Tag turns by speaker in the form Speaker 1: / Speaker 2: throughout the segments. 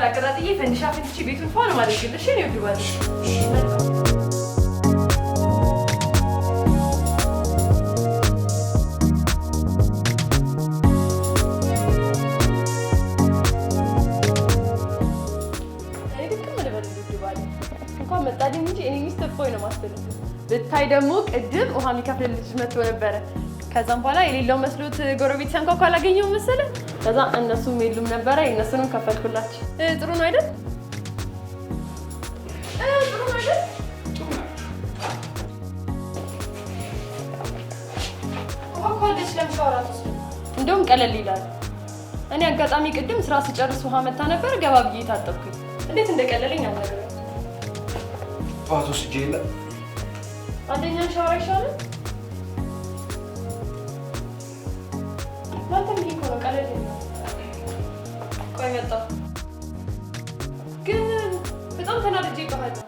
Speaker 1: እንዳለ አቀጣጥዬ ፈንዲሻ ፈንድቼ ቤቱን ፏ ነው ማድረግልሽ። እኔ ውድ ባል እኔ ድክም ልበል ውድ ባል እንኳን መጣልኝ እንጂ እኔ ሚስት እፎይ ነው ማስፈልግ። ብታይ ደግሞ ቅድም ውሃ የሚከፍል ልጅ መጥቶ ነበረ። ከዛም በኋላ የሌለው መስሎት ጎረቤት ሲያንኳኳ አላገኘሁም መሰለህ። ከዛ እነሱም የሉም ነበረ፣ የእነሱንም ከፈልኩላቸው። ጥሩ ነው አይደል? ጥሩ ነው አይደል? ውሃ እኮ አለች፣ ለምን ሻወር አትወስድም? እንደውም ቀለል ይላል። እኔ አጋጣሚ ቅድም ስራ ስጨርስ ውሃ መታ ነበር፣ ገባ ብዬ ታጠብኩኝ። እንዴት እንደቀለለኝ አልነግርህም።
Speaker 2: ጠዋት ወስጄ የለ
Speaker 1: አንደኛን ሻወር አይሻልም? ለአንተም ይሄ እኮ ነው ቀለል ይላል። ቆይ መጣሁ። ግን በጣም ተናድጄብሃለሁ።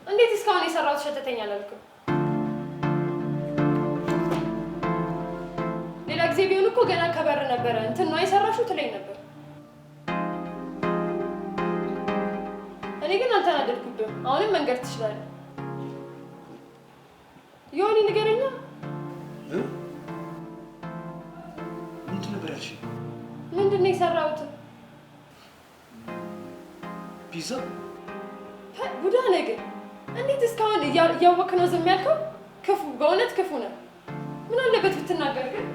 Speaker 1: እንዴት እስካሁን የሰራሁት ሸተተኝ አላልክም? ሌላ ጊዜ ቢሆን እኮ ገና ከበር ነበረ እንትን ነው የሰራሽው ትለኝ ነበር። እኔ ግን አልተናደድኩብህም። አሁንም መንገድ ትችላለህ። ዮኒ ንገረኛ።
Speaker 2: ምንድን ነበር ያልሽኝ?
Speaker 1: ምንድን ነው የሰራሁት?
Speaker 2: ፒዛ።
Speaker 1: ቡዳ ነህ ግን እንዴት እስካሁን እያወቅህ ነው ዝም ያልከው? ክፉ፣ በእውነት ክፉ ነህ። ምን አለበት ብትናገር ግን?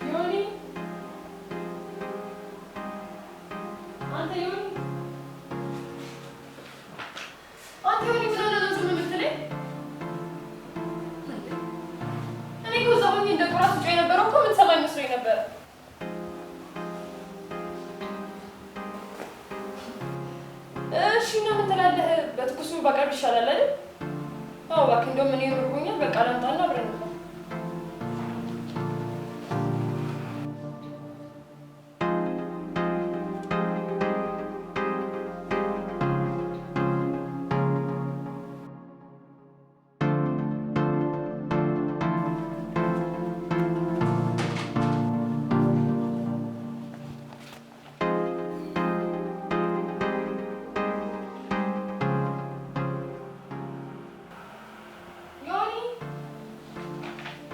Speaker 1: ዮኒ፣ አንተ ዮኒ፣ አንተ ዮኒ፣ ምን ሆነህ ነው ዝም የምትለኝ? እኔ እኮ እዛ ሆኜ እንደ ቁራ ስጮህ የነበረው እኮ የምትሰማኝ መስሎኝ ነበረ። እሺ እና ምን ትላለህ? በትኩሱ ባቀርብ ይሻላል አይደል? አዎ እባክህ፣ እንደውም እኔ ርቦኛል። በቃ ላምጣና አብረን እንብላ። ዮኒ፣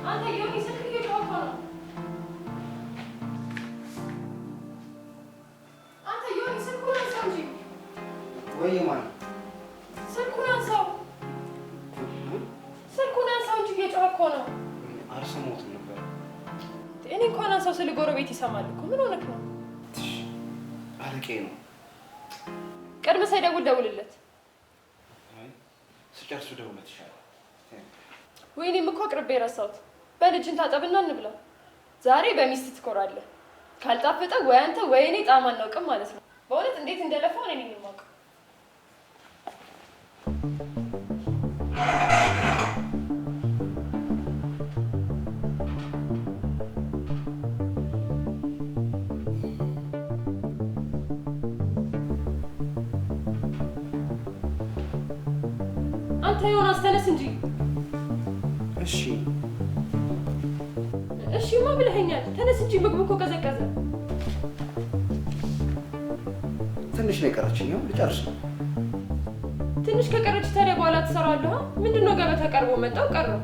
Speaker 1: አንተ ዮኒ፣ ስልክ እየጮኸ እኮ ነው። አንተ ዮኒ፣ ስልኩን አንሳው እንጂ።
Speaker 2: ወይ ማን?
Speaker 1: ስልኩን አንሳው፣ ስልኩን አንሳው እንጂ እየጮኸ እኮ ነው።
Speaker 2: አልሰማሁትም ነበር።
Speaker 1: እኔ እንኳን አንሳው ስል ጎረቤት ይሰማል እኮ። ምን ሆነክ ነው?
Speaker 2: አለቄ ነው።
Speaker 1: ቀድመህ ሳይደውል ደውልለት።
Speaker 2: አይ ስጨርሱ ደውለት ይሻላል።
Speaker 1: ወይኔም እኮ አቅርቤ ረሳሁት። በልጅን ታጠብና እንብላ። ዛሬ በሚስት ትኮራለህ። ካልጣፈጠ ወይ አንተ ወይ እኔ ጣዕም አናውቅም ማለት ነው። በእውነት እንዴት እንደለፋው እኔ ነኝ የማውቀው። አንተ ዮናስ ተነስ እንጂ።
Speaker 2: እሺ
Speaker 1: እሺማ ብለኸኛል። ተነስ እንጂ ምግቡ እኮ ቀዘቀዘ።
Speaker 2: ትንሽ ነው የቀረችኝ። ይኸው ልጨርስ ነው።
Speaker 1: ትንሽ ከቀረች ታዲያ በኋላ ትሰራዋለህ። ምንድን ነው ገበታ ቀርቦ መጣው ቀረው።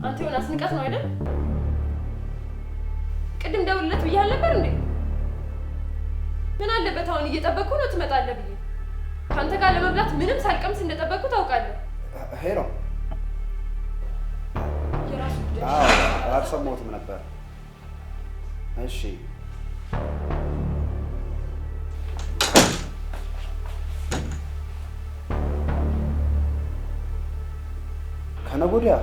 Speaker 1: አንተ ዮናስ ንቀት ነው አይደል? ቅድም ደውልለት ብዬሽ አልነበር እንዴ? ምን አለበት አሁን እየጠበቅኩ ነው ትመጣለህ ብዬ። ከአንተ ጋር ለመብላት ምንም ሳልቀምስ እንደጠበቅኩ ታውቃለህ።
Speaker 2: Hello።
Speaker 1: የራሱ ጉዳይ።
Speaker 2: አዎ አልሰማሁትም ነበር። እሺ ከነገ ወዲያ።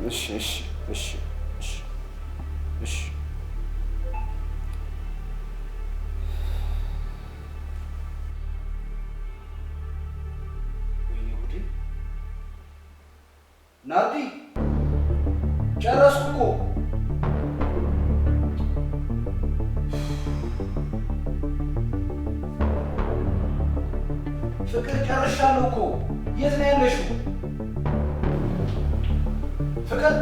Speaker 2: እሺ እሺ እሺ እሺ እሺ። ናርዲ ጨረስኩ እኮ። ፍቅር ጨርሻለሁ እኮ። የት ነው ያለሽው? ፍቅር፣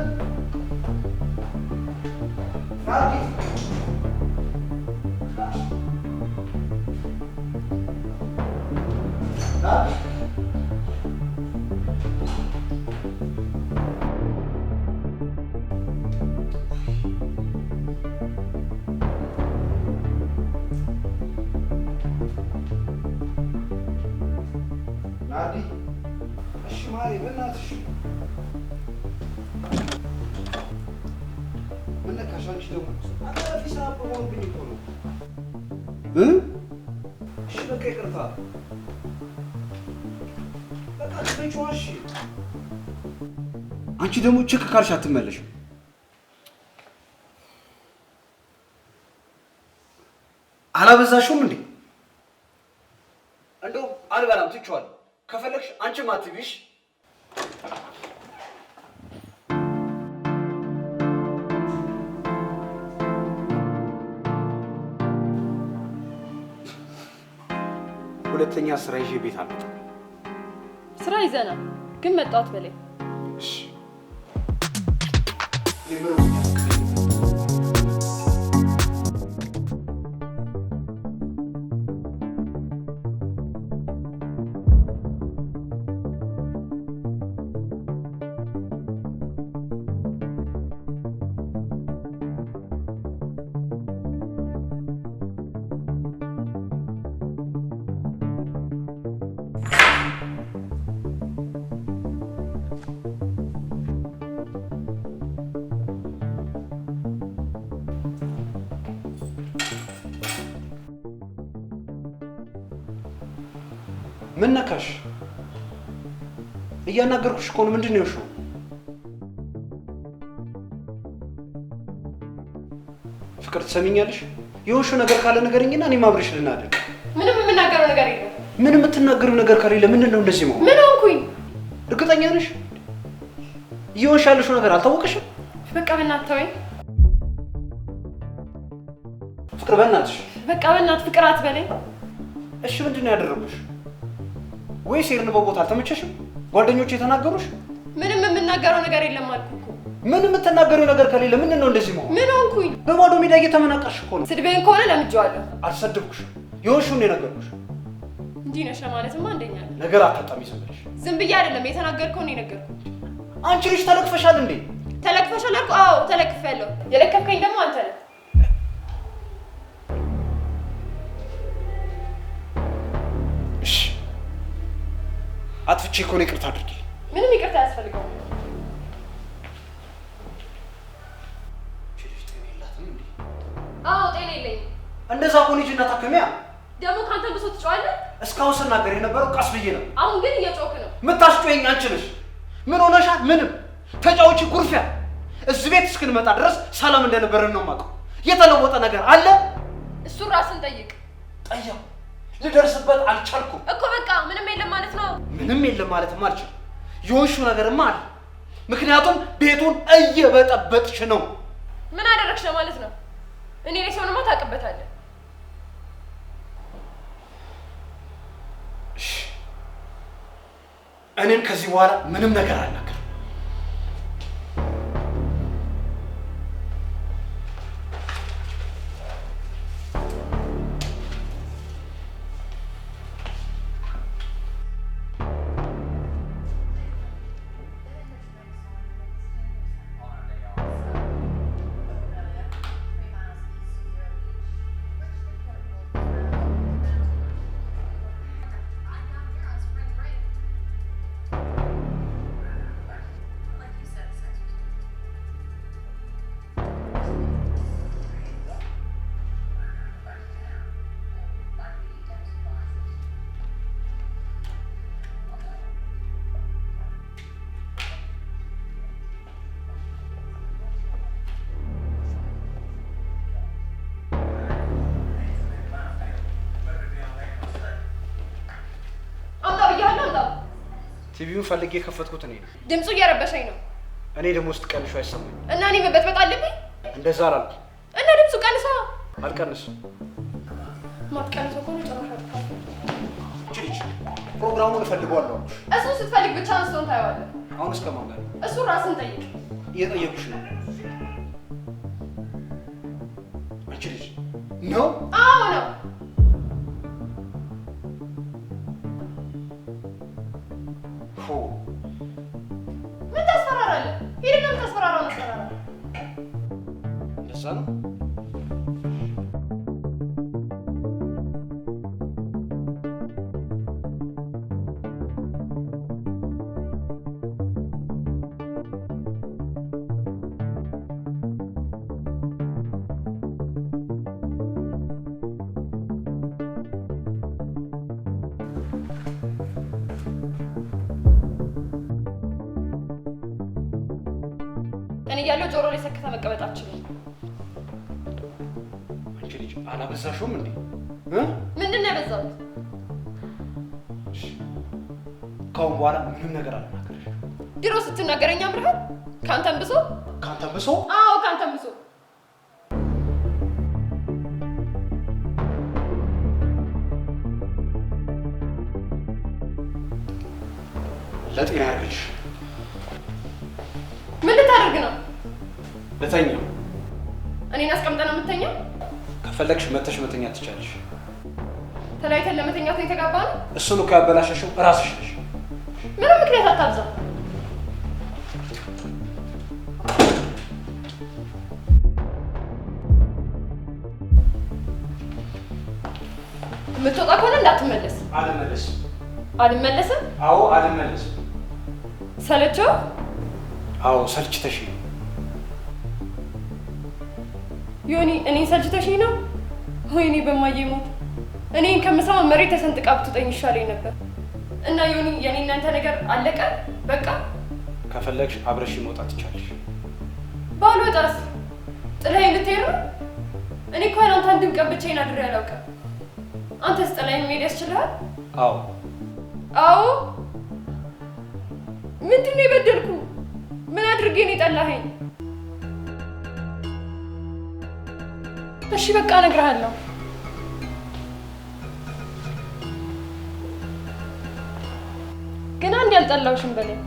Speaker 2: ናርዲ፣ ናርዲ። ናርዲ፣ እሺ ማሪ፣ በእናትሽ ምን ነካሽ? አንቺ ደግሞ አጣራፊ ስራ ሆኖብኝ እኮ ነው እ እሺ በቃ ይቅርታ። በቃ ክፈችዋ። እሺ አንቺ ደግሞ ችክ ካልሽ አትመለሽም። አላበዛሽውም እንዴ? እንደውም አልበላም፣ ትቼዋለሁ። ከፈለግሽ አንቺም አትቢሽ። ሁለተኛ ስራ ይዤ ቤት አልመጣም።
Speaker 1: ስራ ይዘናል፣ ግን መጣሁት በላይ።
Speaker 2: እሺ እኔ ምሮኛል። ምን ነካሽ? እያናገርኩሽ እኮ ነው። ምንድን ነው የሆንሽው? ፍቅር ትሰሚኛለሽ? የሆንሽው ነገር ካለ ንገረኝና እኔም አብሬሽ ልናደርግ።
Speaker 1: ምንም የምናገረው ነገር የለም።
Speaker 2: ምን የምትናገሪው ነገር ከሌለ ምንድን ነው እንደዚህ መሆን?
Speaker 1: ምን ሆንኩኝ?
Speaker 2: እርግጠኛ ነሽ? እየሆንሽ ያለሽው ነገር አልታወቀሽም?
Speaker 1: በቃ በእናትህ ተወኝ።
Speaker 2: ፍቅር በእናትሽ።
Speaker 1: በቃ በእናትህ ፍቅር አትበለኝ።
Speaker 2: እሺ ምንድን ነው ያደረጉሽ? ወይስ የሄድንበት ቦታ አልተመቸሽም? ጓደኞች የተናገሩሽ?
Speaker 1: ምንም የምናገረው ነገር የለም አልኩህ እኮ።
Speaker 2: ምን የምትናገሪው ነገር ከሌለ ምንድን ነው እንደዚህ መሆን?
Speaker 1: ምን ሆንኩኝ?
Speaker 2: በባዶ ሜዳ እየተመናቀርሽ እኮ ነው።
Speaker 1: ስድቤን ከሆነ ለምጄዋለሁ።
Speaker 2: አልሰደብኩሽም። የሆንሽውን ነው የነገርኩሽ።
Speaker 1: እንዲህ ነሽ ለማለትማ አንደኛ ነህ።
Speaker 2: ነገር አታጣሚ ዝም ብለሽ።
Speaker 1: ዝም ብዬ አይደለም የተናገርከውን ነው የነገርኩህ።
Speaker 2: አንቺ ልጅ ተለክፈሻል እንዴ?
Speaker 1: ተለክፈሻል አልኩህ? አዎ ተለክፌያለሁ። የለከፍከኝ ደግሞ አንተ ነህ።
Speaker 2: እሺ አጥፍቼ ከሆነ ይቅርታ አድርጊ።
Speaker 1: ምንም ይቅርታ አያስፈልገውም።
Speaker 2: እቺ ልጅ ጤና የላትም እንዴ?
Speaker 1: አዎ ጤና የለኝም።
Speaker 2: እንደዛ ከሆነ ሂጂና ታከሚያ።
Speaker 1: ደግሞ ከአንተ ብሶ ትጮኻለህ።
Speaker 2: እስካሁን ስናገር የነበረው ቀስ ብዬ ነው።
Speaker 1: አሁን ግን እየጮክ ነው።
Speaker 2: የምታስጮኸኝ አንቺ ነሽ። ምን ሆነሻል? ምንም ተጫውቺ ኩርፊያ። እዚህ ቤት እስክንመጣ ድረስ ሰላም እንደነበረን ነው የማውቀው። የተለወጠ ነገር አለ?
Speaker 1: እሱን ራስን ጠይቅ።
Speaker 2: ጠየቁ፣ ልደርስበት አልቻልኩም።
Speaker 1: እኮ በቃ ምንም የለም ማለት ነው።
Speaker 2: ምንም የለም ማለትማ አልችልም። የሆንሽው ነገርማ አለ። ምክንያቱም ቤቱን እየበጠበጥሽ ነው።
Speaker 1: ምን አደረግሽ ነው ማለት ነው? እኔ ላይ ሲሆንማ ታውቅበታለህ።
Speaker 2: እሺ፣ እኔም ከዚህ በኋላ ምንም ነገር አልናገርም። ቲቪውን ፈልጌ የከፈትኩት እኔ ነኝ።
Speaker 1: ድምፁ እየረበሸኝ ነው።
Speaker 2: እኔ ደግሞ ስትቀንሹ አይሰማኝም።
Speaker 1: እና እኔ መበጥበጥ አለብኝ?
Speaker 2: እንደዛ አላልኩም።
Speaker 1: እና ድምፁ ቀንሳ።
Speaker 2: አልቀንስም።
Speaker 1: ማትቀንሰው ከሆነ ጭራሽ አጥፋው።
Speaker 2: እቺ ልጅ ፕሮግራሙን እፈልገዋለሁ አልኩሽ።
Speaker 1: እሱን ስትፈልግ ብቻ እሱን ታየዋለህ።
Speaker 2: አሁን እስከ ማን ጋር?
Speaker 1: እሱን ራስን ጠይቅ።
Speaker 2: እየጠየኩሽ ነው። አንቺ ልጅ ነው?
Speaker 1: አዎ ነው።
Speaker 2: ሆ
Speaker 1: ምን ታስፈራራለህ? ሂድና የምታስፈራራውን አስፈራራ።
Speaker 2: እንደዛ ነው።
Speaker 1: እኔ እያለሁ ጆሮ ላይ ሰክተህ መቀመጥ አትችልም።
Speaker 2: አንቺ ልጅ አላበዛሽውም እንዴ?
Speaker 1: ምንድን ነው ያበዛሁት?
Speaker 2: እሺ፣ ከአሁን በኋላ ምንም ነገር አልናገርሽም።
Speaker 1: ድሮ ስትናገረኝ አምርሃል። ከአንተም ብሶ።
Speaker 2: ከአንተም ብሶ?
Speaker 1: አዎ ከአንተም ብሶ።
Speaker 2: ለጤና ያርግልሽ።
Speaker 1: ምን ልታደርግ ነው?
Speaker 2: ልተኛ።
Speaker 1: እኔን አስቀምጠህ ነው የምትተኛው?
Speaker 2: ከፈለግሽ መተሽ መተኛት ትቻለሽ።
Speaker 1: ተለያይተን ለመተኛት ነው የተጋባነው?
Speaker 2: እሱን እኮ ያበላሸሽው እራስሽ ነሽ።
Speaker 1: ምንም ምክንያት አታብዛ። የምትወጣ ከሆነ እንዳትመለስ።
Speaker 2: አልመለስም።
Speaker 1: አልመለስም?
Speaker 2: አዎ አልመለስም።
Speaker 1: ሰለቸው?
Speaker 2: አዎ ሰልችተሽኝ ነው።
Speaker 1: ዮኒ እኔን ሰልችተሽኝ ነው? ወይኔ በማዬ ሞት፣ እኔን ከምሰማ መሬት ተሰንጥቃ ብትውጠኝ ይሻለኝ ነበር። እና ዮኒ የኔ እናንተ ነገር አለቀ በቃ።
Speaker 2: ከፈለግሽ አብረሽ መውጣት ትቻለሽ።
Speaker 1: ባልወጣስ ጥለኸኝ ልትሄድ ነው? እኔ እኮ ያለ አንተ አንድም ቀን ብቻዬን አድሬ አላውቅም። አንተስ ጥለኸኝ መሄድ ያስችልሃል?
Speaker 2: አዎ
Speaker 1: አዎ። ምንድን ነው የበደልኩ? ምን አድርጌ ነው የጠላኸኝ? እሺ በቃ እነግርሃለሁ። ግን አንድ ያልጠላሁሽም በለኝ።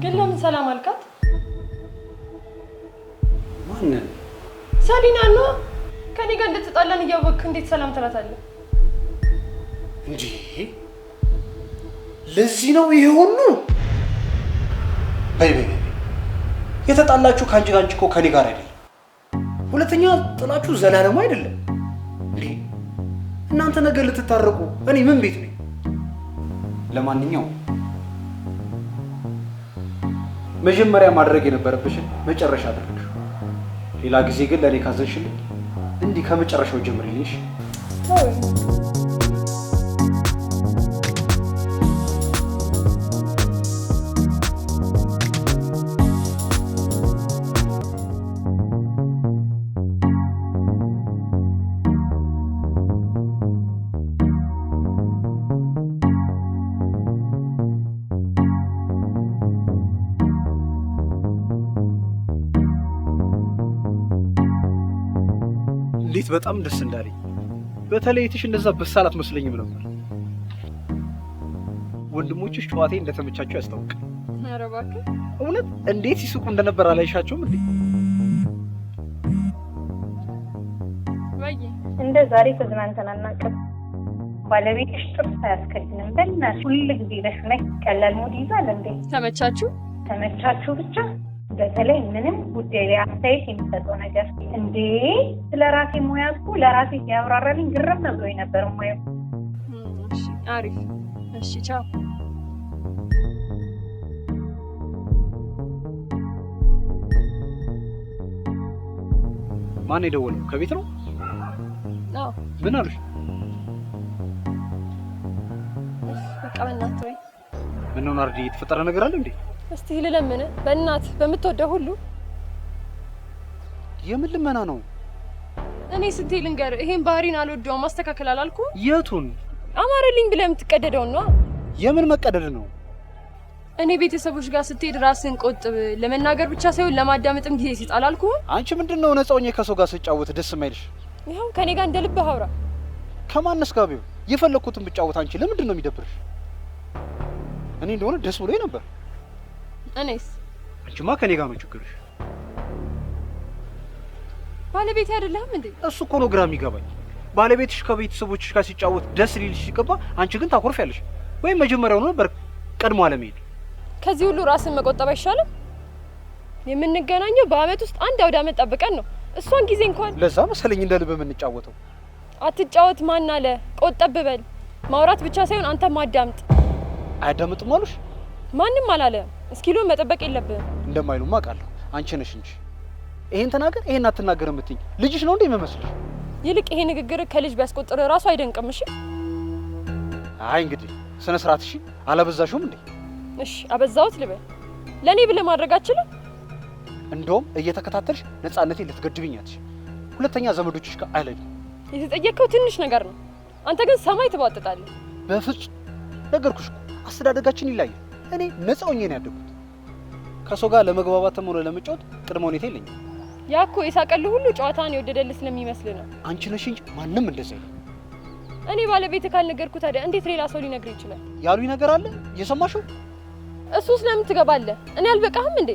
Speaker 1: ግን ለምን ሰላም አልካት?
Speaker 2: ማንን?
Speaker 1: ሰሊና ነው። ከኔ ጋር እንደተጣላን እያወቅህ እንዴት ሰላም ትላታለህ?
Speaker 2: እንዴ ለዚህ ነው ይሄ ሁሉ? በይ በይ በይ፣ የተጣላችሁ ከአንቺ ጋር እንጂ እኮ ከኔ ጋር አይደለም። ሁለተኛ ጥላችሁ ዘላለሙ አይደለም። እንዴ እናንተ ነገር ልትታረቁ እኔ ምን ቤት ነኝ? ለማንኛውም መጀመሪያ ማድረግ የነበረብሽን መጨረሻ አደረግሽው። ሌላ ጊዜ ግን ለእኔ ካዘንሽልኝ እንዲህ ከመጨረሻው ጀምሪልኝ። እንዴት በጣም ደስ እንዳለኝ። በተለይ እህትሽ እንደዛ በሳል አትመስለኝም ነበር። ወንድሞችሽ ጨዋታዬ እንደተመቻቸው ያስታውቃል።
Speaker 1: ኧረ እባክህ
Speaker 2: እውነት እንዴት ሲስቁ እንደነበር አላይሻቸውም እንዴ?
Speaker 1: ወይ
Speaker 3: እንደ ዛሬ ተዝናንተን አናውቅም። ባለቤትሽ ጥርስ አያስከድንም። በእናትሽ ሁል ጊዜ ለሹመት ቀላል mood ይዛል እንዴ?
Speaker 1: ተመቻችሁ?
Speaker 3: ተመቻችሁ ብቻ። በተለይ ምንም ጉዳይ ላይ አስተያየት የሚሰጠው ነገር እንዴ! ስለ ራሴ ሙያ እኮ ለራሴ ሲያብራራልኝ ግርም ብሎኝ ነበር ሙያው።
Speaker 1: እሺ አሪፍ። እሺ ቻው።
Speaker 2: ማን የደወለው? ከቤት ነው?
Speaker 1: አዎ።
Speaker 2: ምን አሉሽ?
Speaker 1: በእናትህ ወይ።
Speaker 2: ምነው ናርዲ፣ የተፈጠረ ነገር አለ እንዴ?
Speaker 1: እስቲ ልለምንህ በእናትህ በምትወደው ሁሉ።
Speaker 2: የምን ልመና ነው?
Speaker 1: እኔ ስንቴ ልንገርህ፣ ይሄን ባህሪን አልወደውም፣ ማስተካከል አላልኩም?
Speaker 2: የቱን?
Speaker 1: አማረልኝ ብለህ የምትቀደደውን ነዋ።
Speaker 2: የምን መቀደድ ነው?
Speaker 1: እኔ ቤተሰቦች ጋር ስትሄድ ራስህን ቆጥብ፣ ለመናገር ብቻ ሳይሆን ለማዳመጥም ጊዜ ስጥ አላልኩም?
Speaker 2: አንቺ ምንድን ነው ነፃ ሆኜ ከሰው ጋር ስጫወት ደስ የማይልሽ?
Speaker 1: ይኸው ከኔ ጋር እንደ ልብህ አውራ።
Speaker 2: ከማንስ ጋር ቢሆን የፈለግኩትን ብጫወት አንቺ ለምንድን ነው የሚደብርሽ? እኔ እንደሆነ ደስ ብሎኝ ነበር።
Speaker 1: እኔስ?
Speaker 2: አንቺማ ከኔ ጋር ነው ችግርሽ።
Speaker 1: ባለቤቴ አይደለህም እንዴ?
Speaker 2: እሱ እኮ ነው ግራ የሚገባኝ። ባለቤትሽ ከቤተሰቦችሽ ጋር ሲጫወት ደስ ሊልሽ ሲገባ አንቺ ግን ታኮርፊያለሽ። ወይም መጀመሪያውኑ ነበር ቀድሞ አለመሄድ።
Speaker 1: ከዚህ ሁሉ ራስን መቆጠብ አይሻልም? የምንገናኘው በአመት ውስጥ አንድ አውደ አመት ጠብቀን ነው። እሷን ጊዜ እንኳን
Speaker 2: ለዛ መሰለኝ እንደ ልብ የምንጫወተው።
Speaker 1: አትጫወት ማን አለ? ቆጠብ በል። ማውራት ብቻ ሳይሆን አንተም አዳምጥ።
Speaker 2: አያዳምጥም አሉሽ?
Speaker 1: ማንም አላለ። እስኪሉ መጠበቅ የለብህም።
Speaker 2: እንደማይሉማ አውቃለሁ። አንቺ ነሽ እንጂ ይሄን ተናገር ይሄን አትናገር የምትይኝ ልጅሽ ነው እንዴ የምመስልሽ?
Speaker 1: ይልቅ ይሄ ንግግር ከልጅ ቢያስቆጥር እራሱ አይደንቅም። እሺ።
Speaker 2: አይ እንግዲህ ስነ ስርዓት። እሺ አላበዛሽውም እንዴ?
Speaker 1: እሺ አበዛሁት ልበል። ለኔ ብለህ ማድረግ አትችልም?
Speaker 2: እንደውም እየተከታተልሽ ነፃነቴን ልትገድብኝ አትችይም። ሁለተኛ ዘመዶችሽ ጋር አይለኝም።
Speaker 1: የተጠየቅከው ትንሽ ነገር ነው። አንተ ግን ሰማይ ትቧጥጣለህ።
Speaker 2: በፍጹም ነገርኩሽ እኮ አስተዳደጋችን ይለያል። እኔ ነፃ ሆኜ ነው ያደግኩት። ከሰው ጋር ለመግባባትም ሆነ ለመጫወት ቅድመ ሁኔታ የለኝም።
Speaker 1: ያ እኮ የሳቀልህ ሁሉ ጨዋታን የወደደልህ ስለሚመስል ነው።
Speaker 2: አንቺ ነሽ እንጂ ማንም እንደዛ አይልም።
Speaker 1: እኔ ባለቤትህ ካልነገርኩህ ታዲያ እንዴት ሌላ ሰው ሊነግርህ ይችላል?
Speaker 2: ያሉኝ ነገር አለ የሰማሽው?
Speaker 1: እሱስ ለምን ትገባለህ? እኔ አልበቃህም እንዴ?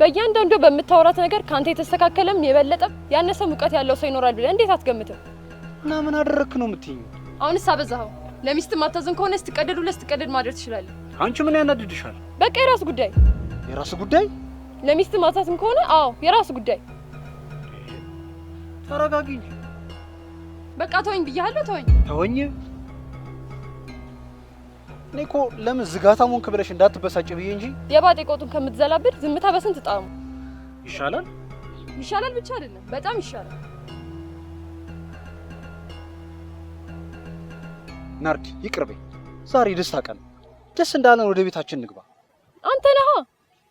Speaker 1: በእያንዳንዱ በምታወራት ነገር ከአንተ የተስተካከለም የበለጠም ያነሰ ሙቀት ያለው ሰው ይኖራል ብለህ እንዴት አትገምትም?
Speaker 2: እና ምን አደረግክ ነው የምትይኝ?
Speaker 1: አሁንስ አበዛኸው። ለሚስት ማታዘን ከሆነ ስትቀደድ ሁለት ስትቀደድ ማድረግ ትችላለህ።
Speaker 2: አንቺ ምን ያናድድሻል?
Speaker 1: በቃ የራስ ጉዳይ።
Speaker 2: የራስ ጉዳይ?
Speaker 1: ለሚስት ማታዘን ከሆነ አዎ የራስ ጉዳይ።
Speaker 2: ተረጋጊ እንጂ።
Speaker 1: በቃ ተወኝ ብያለሁ፣ ተወኝ።
Speaker 2: ተወኝ? እኔ እኮ ለምን ዝጋታም ሆንክ ብለሽ እንዳትበሳጭ ብዬ እንጂ።
Speaker 1: የባጤ ቆጡን ከምትዘላብድ ዝምታ በስንት ጣዕሙ
Speaker 2: ይሻላል።
Speaker 1: ይሻላል ብቻ አይደለም በጣም ይሻላል።
Speaker 2: ናርዲ ይቅርበኝ። ዛሬ ደስታ ቀን፣ ደስ እንዳለን ወደ ቤታችን እንግባ።
Speaker 1: አንተ ነህ።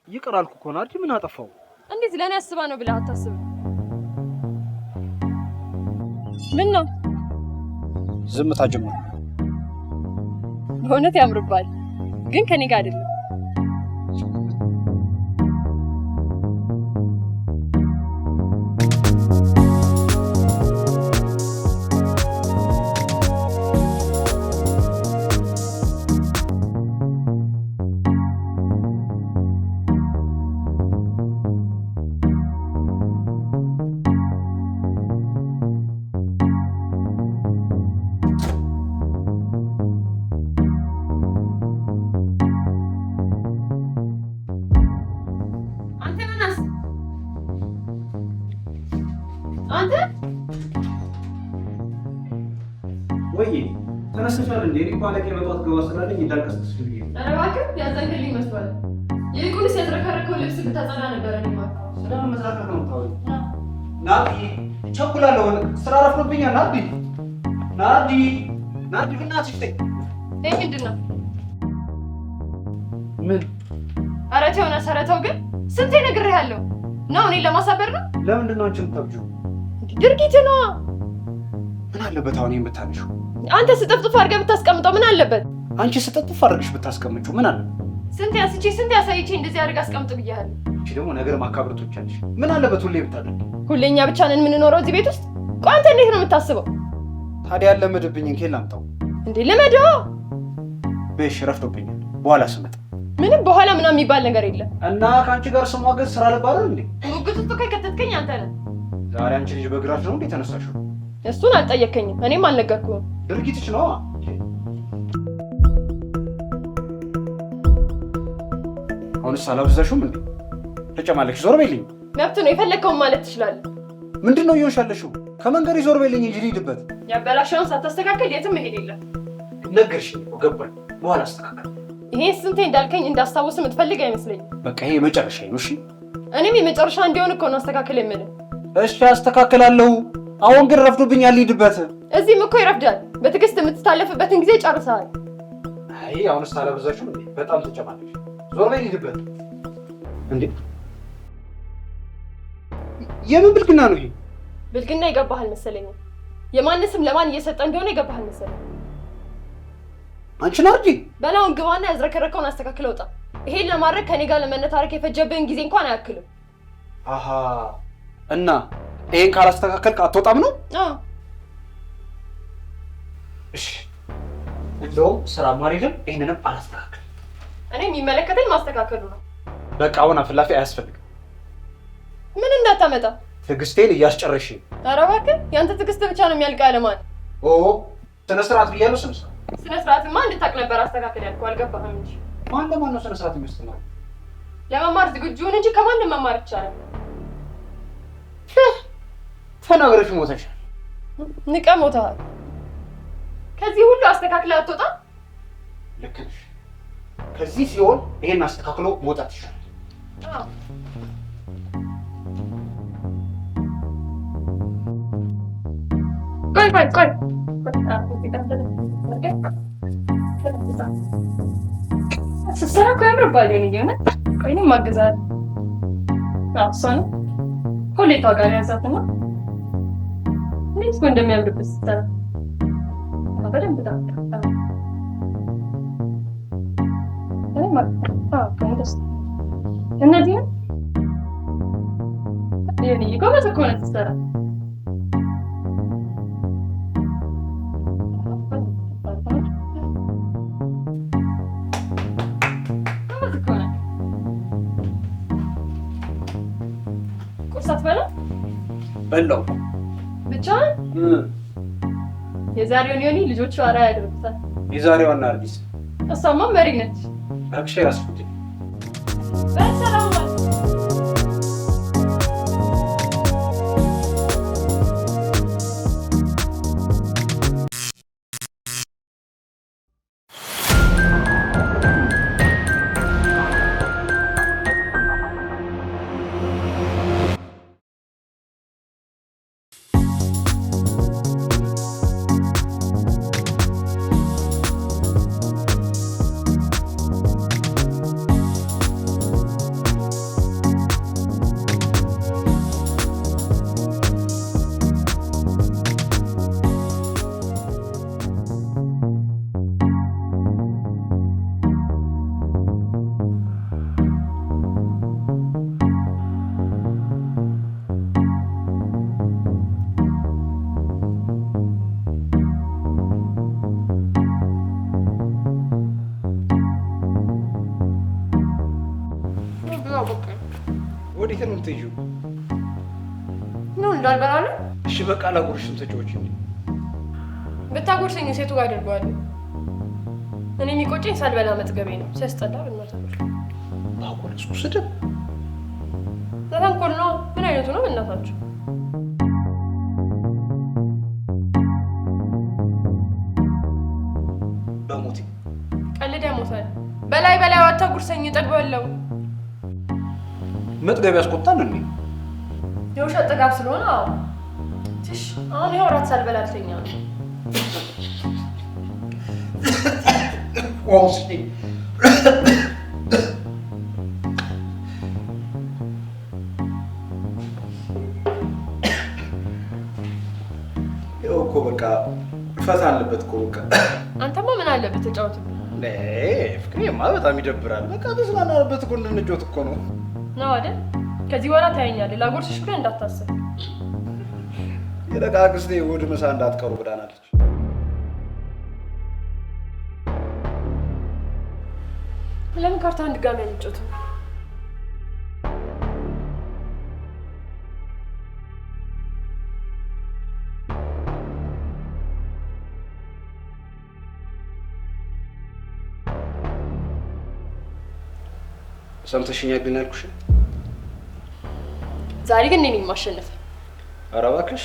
Speaker 2: ይቅር አልኩ እኮ ናርዲ፣ ምን አጠፋው?
Speaker 1: እንዴት ለእኔ አስባ ነው ብለህ አታስብም? ምን ነው
Speaker 2: ዝምታ ጀመረ?
Speaker 1: በእውነት ያምርባል፣ ግን ከኔ ጋር አይደለም። አንተ
Speaker 2: ወይ ተነስተሻል እንዴ? እኔ እኮ አለቃዬ በጠዋት ገባ ስላለኝ እንዳልቀሰቅስሽ ብዬ ነው።
Speaker 1: ኧረ እባክህ ያዘንክልኝ መስሏል። ይልቁንስ ያዝረከረከውን ልብስ ብታጸዳ ነበረ። እኔማ
Speaker 2: ስለምን መዝረክረክ ነው የምታወሪው? ናርዲ ቸኩላለሁ፣ ስራ ረፍዶብኛል። ናርዲ ናርዲ ናርዲ በእናትሽ ተይ።
Speaker 1: ይሄ ምንድን ነው?
Speaker 2: ምን?
Speaker 1: ኧረ ተው ዮናስ፣ ኧረ ተው ግን ስንቴ ነግሬሃለሁ። ነው እኔን ለማሳበር ነው?
Speaker 2: ለምንድን ነው አንቺ የምታብጂው?
Speaker 1: ድርጊት ነዋ።
Speaker 2: ምን አለበት አሁን ይሄን ብታነሺው?
Speaker 1: አንተ ስጥፍጥፍ አድርገህ ብታስቀምጠው ምን አለበት?
Speaker 2: አንቺ ስጥፍጥፍ አድርገሽ ብታስቀምጪው ምን አለበት?
Speaker 1: ስንቴ አንስቼ ስንቴ አሳይቼ እንደዚህ አድርገህ አስቀምጥ ብያለሁ።
Speaker 2: አንቺ ደግሞ ነገር ማካበድ ትወጃለሽ። ምን አለበት ሁሌ ብታደርጊ?
Speaker 1: ሁሌ እኛ ብቻ ነን የምንኖረው እዚህ ቤት ውስጥ? ቆይ አንተ እንዴት ነው የምታስበው?
Speaker 2: ታዲያ ያለመደብኝን ከየት ላምጣው?
Speaker 1: እንዴ ልመደዋ።
Speaker 2: በሽ ረፍዶብኛል። በኋላ ስመጣ
Speaker 1: ምንም በኋላ ምናምን የሚባል ነገር የለም።
Speaker 2: እና ከአንቺ ጋር ስሟገት ስራ ልባረር እንዴ?
Speaker 1: ሙግት ውስጥ እኮ የከተትከኝ አንተ ነህ።
Speaker 2: ዛሬ አንቺ ልጅ በግራሽ ነው እንዴ ተነሳሽው?
Speaker 1: እሱን አልጠየከኝም፣ እኔም አልነገርኩህም።
Speaker 2: ድርጊትሽ ነዋ። አሁንስ አላበዛሽውም እንዴ? ተጨማለቅሽ። ዞር በይልኝ።
Speaker 1: መብት ነው፣ የፈለግከውን ማለት ትችላለህ።
Speaker 2: ምንድን ነው እየሆንሽ ያለሽው? ከመንገድ ዞር በይልኝ እንጂ ልሂድበት።
Speaker 1: ያበላሸውን ሳታስተካከል የትም መሄድ የለም።
Speaker 2: ነገርሽኝ እኮ ገባኝ። በኋላ አስተካከል።
Speaker 1: ይሄን ስንቴ እንዳልከኝ እንዳስታውስ የምትፈልግ አይመስለኝም።
Speaker 2: በቃ ይሄ የመጨረሻ ነው። እሺ
Speaker 1: እኔም የመጨረሻ እንዲሆን እኮ ነው አስተካክል የምልህ።
Speaker 2: እሺ አስተካክላለሁ። አሁን ግን ረፍዶብኛል፣ ልሂድበት።
Speaker 1: እዚህም እኮ ይረፍዳል። በትዕግስት የምትታለፍበትን ጊዜ ጨርሰሃል።
Speaker 2: አይ አሁንስ አላበዛሽም እንዴ? በጣም ተጨማለሽ። ዞር በይ ልሂድበት። እንዴ የምን ብልግና ነው ይሄ?
Speaker 1: ብልግና ይገባሃል መሰለኝ። የማንስም ለማን እየሰጠ እንደሆነ ይገባሃል መሰለኝ።
Speaker 2: አንቺ ናርዲ
Speaker 1: በላውን ግባና ያዝረከረከውን አስተካክለው ውጣ። ይሄን ለማድረግ ከኔ ጋር ለመነታረክ የፈጀብህን ጊዜ እንኳን አያክልም።
Speaker 2: አሃ እና ይሄን ካላስተካከልክ አትወጣም ነው?
Speaker 1: አዎ።
Speaker 2: እሺ እንደውም ስራ ማሪልም ይሄንንም አላስተካክልም።
Speaker 1: እኔ የሚመለከተኝ ማስተካከሉ ነው።
Speaker 2: በቃ አሁን አፍላፊ አያስፈልግም።
Speaker 1: ምን እንዳታመጣ
Speaker 2: ትዕግስቴን እያስጨረስሽ።
Speaker 1: ኧረ እባክህ ያንተ ትዕግስት ብቻ ነው የሚያልቀው። ያለማን
Speaker 2: ኦ ስነ ስርዓት ብያለሁ። ስነ ስርዓት
Speaker 1: ስነ ስርዓትማ እንድታውቅ ነበር አስተካክል ያልኩህ፣ አልገባህም እንጂ።
Speaker 2: ማን ለማን ነው ስነ ስርዓት የሚያስተምረው?
Speaker 1: ለመማር ዝግጁ ሁን እንጂ ከማንም መማር ይቻላል።
Speaker 2: ተናግረሽ ሞተሻል።
Speaker 1: ንቀህ ሞተሃል። ከዚህ ሁሉ አስተካክለህ አትወጣም።
Speaker 2: ልክ ነሽ። ከዚህ ሲሆን ይሄን አስተካክሎ መውጣት ይሻላል።
Speaker 1: አዎ። ቆይ ቆይ ቆይ ስትሰራ እኮ ያምርብሃል። የሆነ እውነት። ቆይ እኔም አግዝሃለሁ። አዎ እሷ ነው ኮሌቷ ጋር ያዛትና እንዴት እኮ እንደሚያምርብህ ስትሰራ በደንብ እነዚህም ጎበዝ እኮ ነህ ስትሰራ። ጎበዝ እኮ ነህ። ቁርስ አትበላም?
Speaker 2: በላው
Speaker 1: ብቻህን? የዛሬውን ዮኒ ልጆቹ አርአያ ያደርጉታል።
Speaker 2: የዛሬዋን አርዲስ
Speaker 1: እሷማ መሪ ነች።
Speaker 2: እባክሽ የራስሽ ጉዳይ።
Speaker 1: በሰላም ዋል።
Speaker 2: ወዴት ነው የምትሄጂው?
Speaker 1: ነው እንዳልበላ ነው።
Speaker 2: እሺ በቃ አላጎርሽም። ተጫወቺ እንዴ።
Speaker 1: ብታጎርሰኝ ሴቱ ጋር አደርገዋለሁ። እኔ የሚቆጨኝ ሳልበላ መጥገቤ ነው። ሲያስጠላ በእናታችሁ።
Speaker 2: ባጎረስኩ ስድብ
Speaker 1: ለተንኮል ነው። ምን አይነቱ ነው በእናታችሁ?
Speaker 2: በሞቴ
Speaker 1: ቀልድ ያሞታል። በላይ በላይ አታጉርሰኝ፣ እጠግባለሁ።
Speaker 2: መጥገብ ያስቆጣል እንዴ?
Speaker 1: የውሸት ጥጋብ ስለሆነ አዎ። ትሽ አሁን ይኸው እራት ሳልበላ ልተኛ ነው።
Speaker 2: ይኸው እኮ በቃ ፈታ አለበት እኮ በቃ።
Speaker 1: አንተማ ምን አለበት ተጫወትብኝ።
Speaker 2: ፍቅሬማ በጣም ይደብራል። በቃ ተዝናናበት እኮ እንድንጫወት እኮ ነው።
Speaker 1: ነው አይደል? ከዚህ በኋላ ታየኛለህ። ላጎርስሽ ብለህ እንዳታስብ።
Speaker 2: የለቃ አክስቴ እሑድ ምሳ እንዳትቀሩ ብላናለች።
Speaker 1: ለምን ካርታውን ድጋሚ አንጫወትም?
Speaker 2: ሰምተሽኛል ግን ያልኩሽ?
Speaker 1: ዛሬ ግን እኔ ነኝ የማሸንፍ።
Speaker 2: ኧረ እባክሽ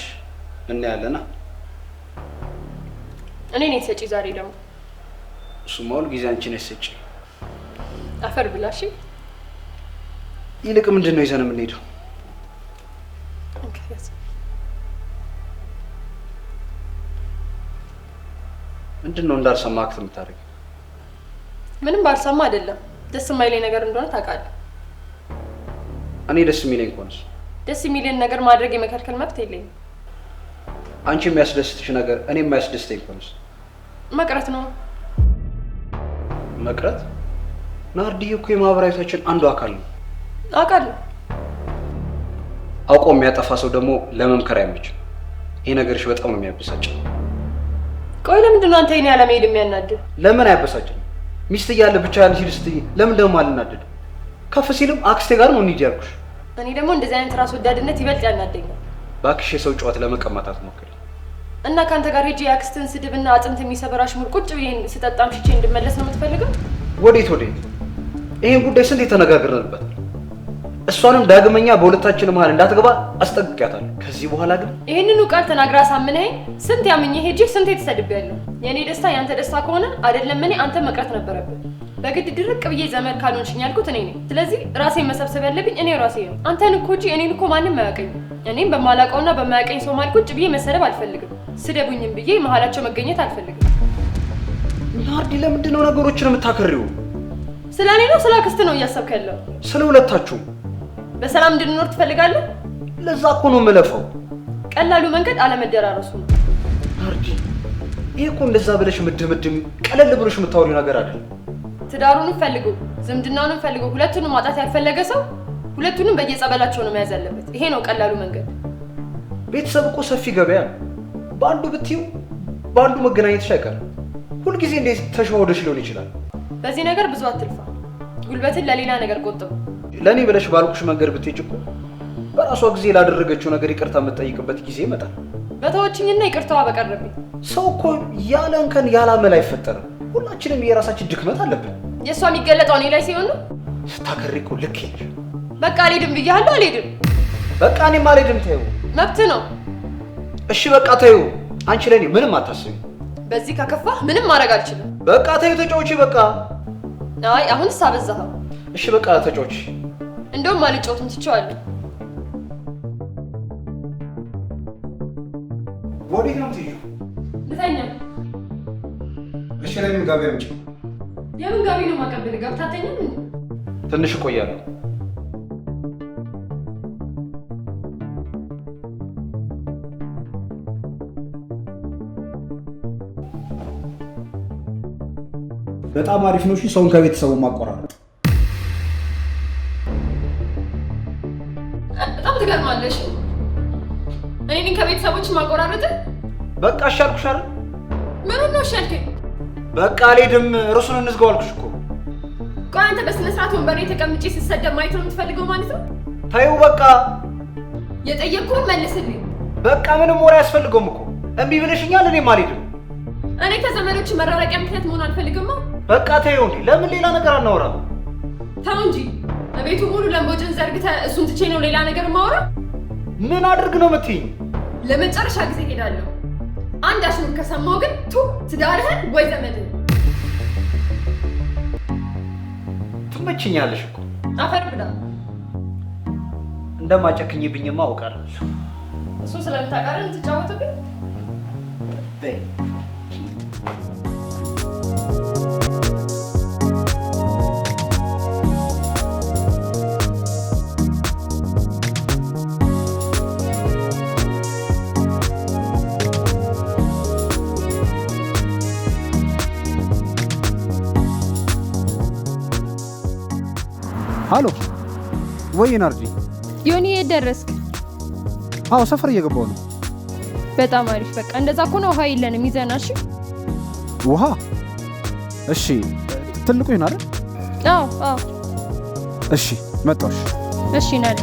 Speaker 2: እናያለና።
Speaker 1: እኔ ነኝ ሰጪ ዛሬ ደግሞ።
Speaker 2: እሱማ ሁል ጊዜ አንቺ ነሽ ሰጪ።
Speaker 1: አፈር ብላሽ።
Speaker 2: ይልቅ ምንድን ነው ይዘን የምንሄደው? ምንድን ነው እንዳልሰማ act የምታደርጊው?
Speaker 1: ምንም ባልሰማ አይደለም፣ ደስ የማይለኝ ነገር እንደሆነ ታውቃለህ።
Speaker 2: እኔ ደስ የሚለኝ ከሆነስ?
Speaker 1: ደስ የሚልን ነገር ማድረግ የመከልከል መብት የለኝም።
Speaker 2: አንቺ የሚያስደስትሽ ነገር እኔ የማያስደስተኝ ከሆነስ?
Speaker 1: መቅረት ነው።
Speaker 2: መቅረት? ናርዲ እኮ የማህበራዊታችን አንዱ አካል ነው።
Speaker 1: አውቃለሁ።
Speaker 2: አውቆ የሚያጠፋ ሰው ደግሞ ለመምከር አይመችም። ይሄ ነገርሽ በጣም ነው የሚያበሳጨው።
Speaker 1: ቆይ ለምንድን ነው አንተ የኔ አለመሄድ የሚያናድድ?
Speaker 2: ለምን አያበሳጭም? ሚስት እያለ ብቻህን ሲል ስትይ ለምን ደግሞ አልናደድም? ከፍ ሲልም አክስቴ ጋር ነው እንሂድ ያልኩሽ።
Speaker 1: እኔ ደግሞ እንደዚህ አይነት ራስ ወዳድነት ይበልጥ ያናደኛል።
Speaker 2: እባክሽ የሰው ጨዋታ ለመቀማት አትሞክሪ።
Speaker 1: እና ከአንተ ጋር ሄጄ የአክስትን ስድብና አጥንት የሚሰበር አሽሙር ቁጭ ብዬ ስጠጣ አምሽቼ እንድመለስ ነው የምትፈልገው?
Speaker 2: ወዴት ወዴት? ይሄን ጉዳይ ስንት የተነጋገርንበታል። እሷንም ዳግመኛ በሁለታችን መሀል እንዳትገባ አስጠንቅቂያታለሁ። ከዚህ በኋላ ግን
Speaker 1: ይህንኑ ቃል ተናግራ አሳምነኸኝ ስንት ያምኜ ሄጄ ስንት የተሰድቤያለሁ። የእኔ ደስታ ያንተ ደስታ ከሆነ አይደለም እኔ አንተ መቅረት ነበረብን። በግድ ድርቅ ብዬ ዘመድ ካልሆንሽኝ ያልኩት እኔ ነኝ። ስለዚህ ራሴን መሰብሰብ ያለብኝ እኔ ራሴ ነው። አንተን እኮ እንጂ እኔን እኮ ማንም አያውቀኝም። እኔም በማላውቀውና በማያውቀኝ ሰው መሀል ቁጭ ብዬ መሰደብ አልፈልግም። ስደቡኝም ብዬ መሀላቸው መገኘት አልፈልግም።
Speaker 2: ናርዲ፣ ለምንድን ነው ነገሮችን የምታከሪው?
Speaker 1: ስለ እኔ ነው ስለ አክስት ነው እያሰብክ ያለው?
Speaker 2: ስለ ሁለታችሁም።
Speaker 1: በሰላም እንድንኖር ትፈልጋለህ?
Speaker 2: ለዛ እኮ ነው የምለፋው።
Speaker 1: ቀላሉ መንገድ አለመደራረሱ ነው።
Speaker 2: ናርዲ፣ ይሄ እኮ እንደዛ ብለሽ ምድምድም ቀለል ብለሽ የምታወሪው ነገር አይደለም።
Speaker 1: ትዳሩንም ፈልጎ ዝምድናውንም ፈልጎ ሁለቱንም ማጣት ያልፈለገ ሰው ሁለቱንም በየጸበላቸው ነው መያዝ ያለበት። ይሄ ነው ቀላሉ መንገድ።
Speaker 2: ቤተሰብ እኮ ሰፊ ገበያ ነው። በአንዱ ብትይው በአንዱ መገናኘትሽ አይቀርም። ሁልጊዜ እንዴት ተሸዋውደሽ ሊሆን ይችላል።
Speaker 1: በዚህ ነገር ብዙ አትልፋ። ጉልበትን ለሌላ ነገር ቆጥቡ።
Speaker 2: ለእኔ ብለሽ ባልኩሽ መንገድ ብትሄጂ እኮ በራሷ ጊዜ ላደረገችው ነገር ይቅርታ የምትጠይቅበት ጊዜ ይመጣል።
Speaker 1: በተወችኝና ይቅርታዋ በቀረብኝ።
Speaker 2: ሰው እኮ ያለ እንከን ያለ አመል አይፈጠርም። ሁላችንም የራሳችን ድክመት አለብን።
Speaker 1: የእሷ የሚገለጠው እኔ ላይ ሲሆን ነው።
Speaker 2: ስታከሪ እኮ ልክ የለሽ።
Speaker 1: በቃ አልሄድም ብያለሁ፣ አልሄድም።
Speaker 2: በቃ እኔም አልሄድም። ተይው፣
Speaker 1: መብት ነው።
Speaker 2: እሺ በቃ ተይው። አንቺ ለእኔ ምንም አታስቢ።
Speaker 1: በዚህ ከከፋህ ምንም ማድረግ አልችልም።
Speaker 2: በቃ ተይው፣ ተጫውቺ። በቃ
Speaker 1: አይ አሁንስ አበዛኸው።
Speaker 2: እሺ በቃ ተጫውቺ።
Speaker 1: እንደውም አልጫወትም፣ ትቼዋለሁ።
Speaker 2: ወዴት ነው የምትሄጂው?
Speaker 1: ልተኛ።
Speaker 2: እሺ ለምን ጋቢ አምጪ።
Speaker 1: የምን ጋቢ ነው የማቀብልህ? ገብተህ አትተኛም እንዴ?
Speaker 2: ትንሽ እቆያለሁ። በጣም አሪፍ ነው። እሺ ሰውን ከቤተሰቡ ማቆራረጥ
Speaker 1: በጣም ትገርማለሽ። እኔ ነኝ ከቤተሰቦች ማቆራረጥ?
Speaker 2: በቃ እሺ አልኩሽ አይደል?
Speaker 1: ምኑን ነው እሺ ያልከኝ?
Speaker 2: በቃ አልሄድም። ርዕሱን እንዝጋው አልኩሽ እኮ።
Speaker 1: ቆይ አንተ በስነ ስርዓት ወንበር ላይ ተቀምጬ ስሰደብ ማየት ነው የምትፈልገው ማለት ነው?
Speaker 2: ተይው በቃ።
Speaker 1: የጠየቅኩህን መልስልኝ።
Speaker 2: በቃ ምንም ወሬ አያስፈልገውም እኮ። እምቢ ብለሽኛል፣ እኔም አልሄድም።
Speaker 1: እኔ ከዘመዶች መራራቂያ ምክንያት መሆን አልፈልግማ።
Speaker 2: በቃ ተይው እንዴ። ለምን ሌላ ነገር አናወራም?
Speaker 1: ተው እንጂ ቤቱ ሙሉ ለምቦጭን ዘርግተህ እሱን ትቼ ነው ሌላ ነገር የማወራው?
Speaker 2: ምን አድርግ ነው የምትይኝ?
Speaker 1: ለመጨረሻ ጊዜ ሄዳለሁ። አንድ አሽሙር ከሰማሁ ግን ቱ ትዳርህን ወይ ዘመድህን።
Speaker 2: ትመችኛለሽ እኮ።
Speaker 1: አፈር ብላ።
Speaker 2: እንደማጨክኝብኝማ አውቃለሁ።
Speaker 1: እሱ ስለምታውቃለህ የምትጫወትብኝ?
Speaker 2: በይ
Speaker 4: ሃሎ፣ ወይ ናርዲ።
Speaker 1: ዮኒ የት ደረስክ?
Speaker 4: አዎ ሰፈር እየገባሁ ነው።
Speaker 1: በጣም አሪፍ። በቃ እንደዛ ከሆነ ውሃ የለንም ይዘና። እሺ
Speaker 4: ውሃ? እሺ፣ ትልቁ ይሆን አይደል?
Speaker 1: አዎ አዎ።
Speaker 4: እሺ መጣሁ።
Speaker 1: እሺ ናሊ።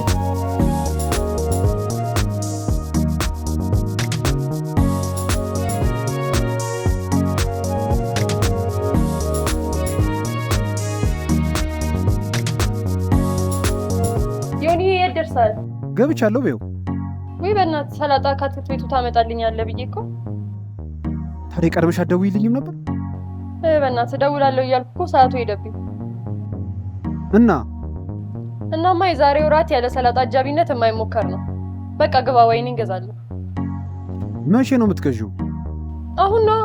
Speaker 1: ዮኒ የት ደርሰሃል?
Speaker 4: ገብቻለሁ። በይው።
Speaker 1: ወይ በእናትህ ሰላጣ ከአትክልት ቤቱ ታመጣልኛለህ ብዬ እኮ።
Speaker 4: ታዲያ ቀድመሽ አትደውይልኝም ነበር?
Speaker 1: በእናትህ እደውላለሁ እያልኩ እኮ ሰዓቱ ሄደብኝ።
Speaker 4: እና
Speaker 1: እናማ የዛሬው ራት ያለ ሰላጣ አጃቢነት የማይሞከር ነው። በቃ ግባ፣ ወይኔ እንገዛለን።
Speaker 4: መቼ ነው የምትገዢው?
Speaker 1: አሁን ነው።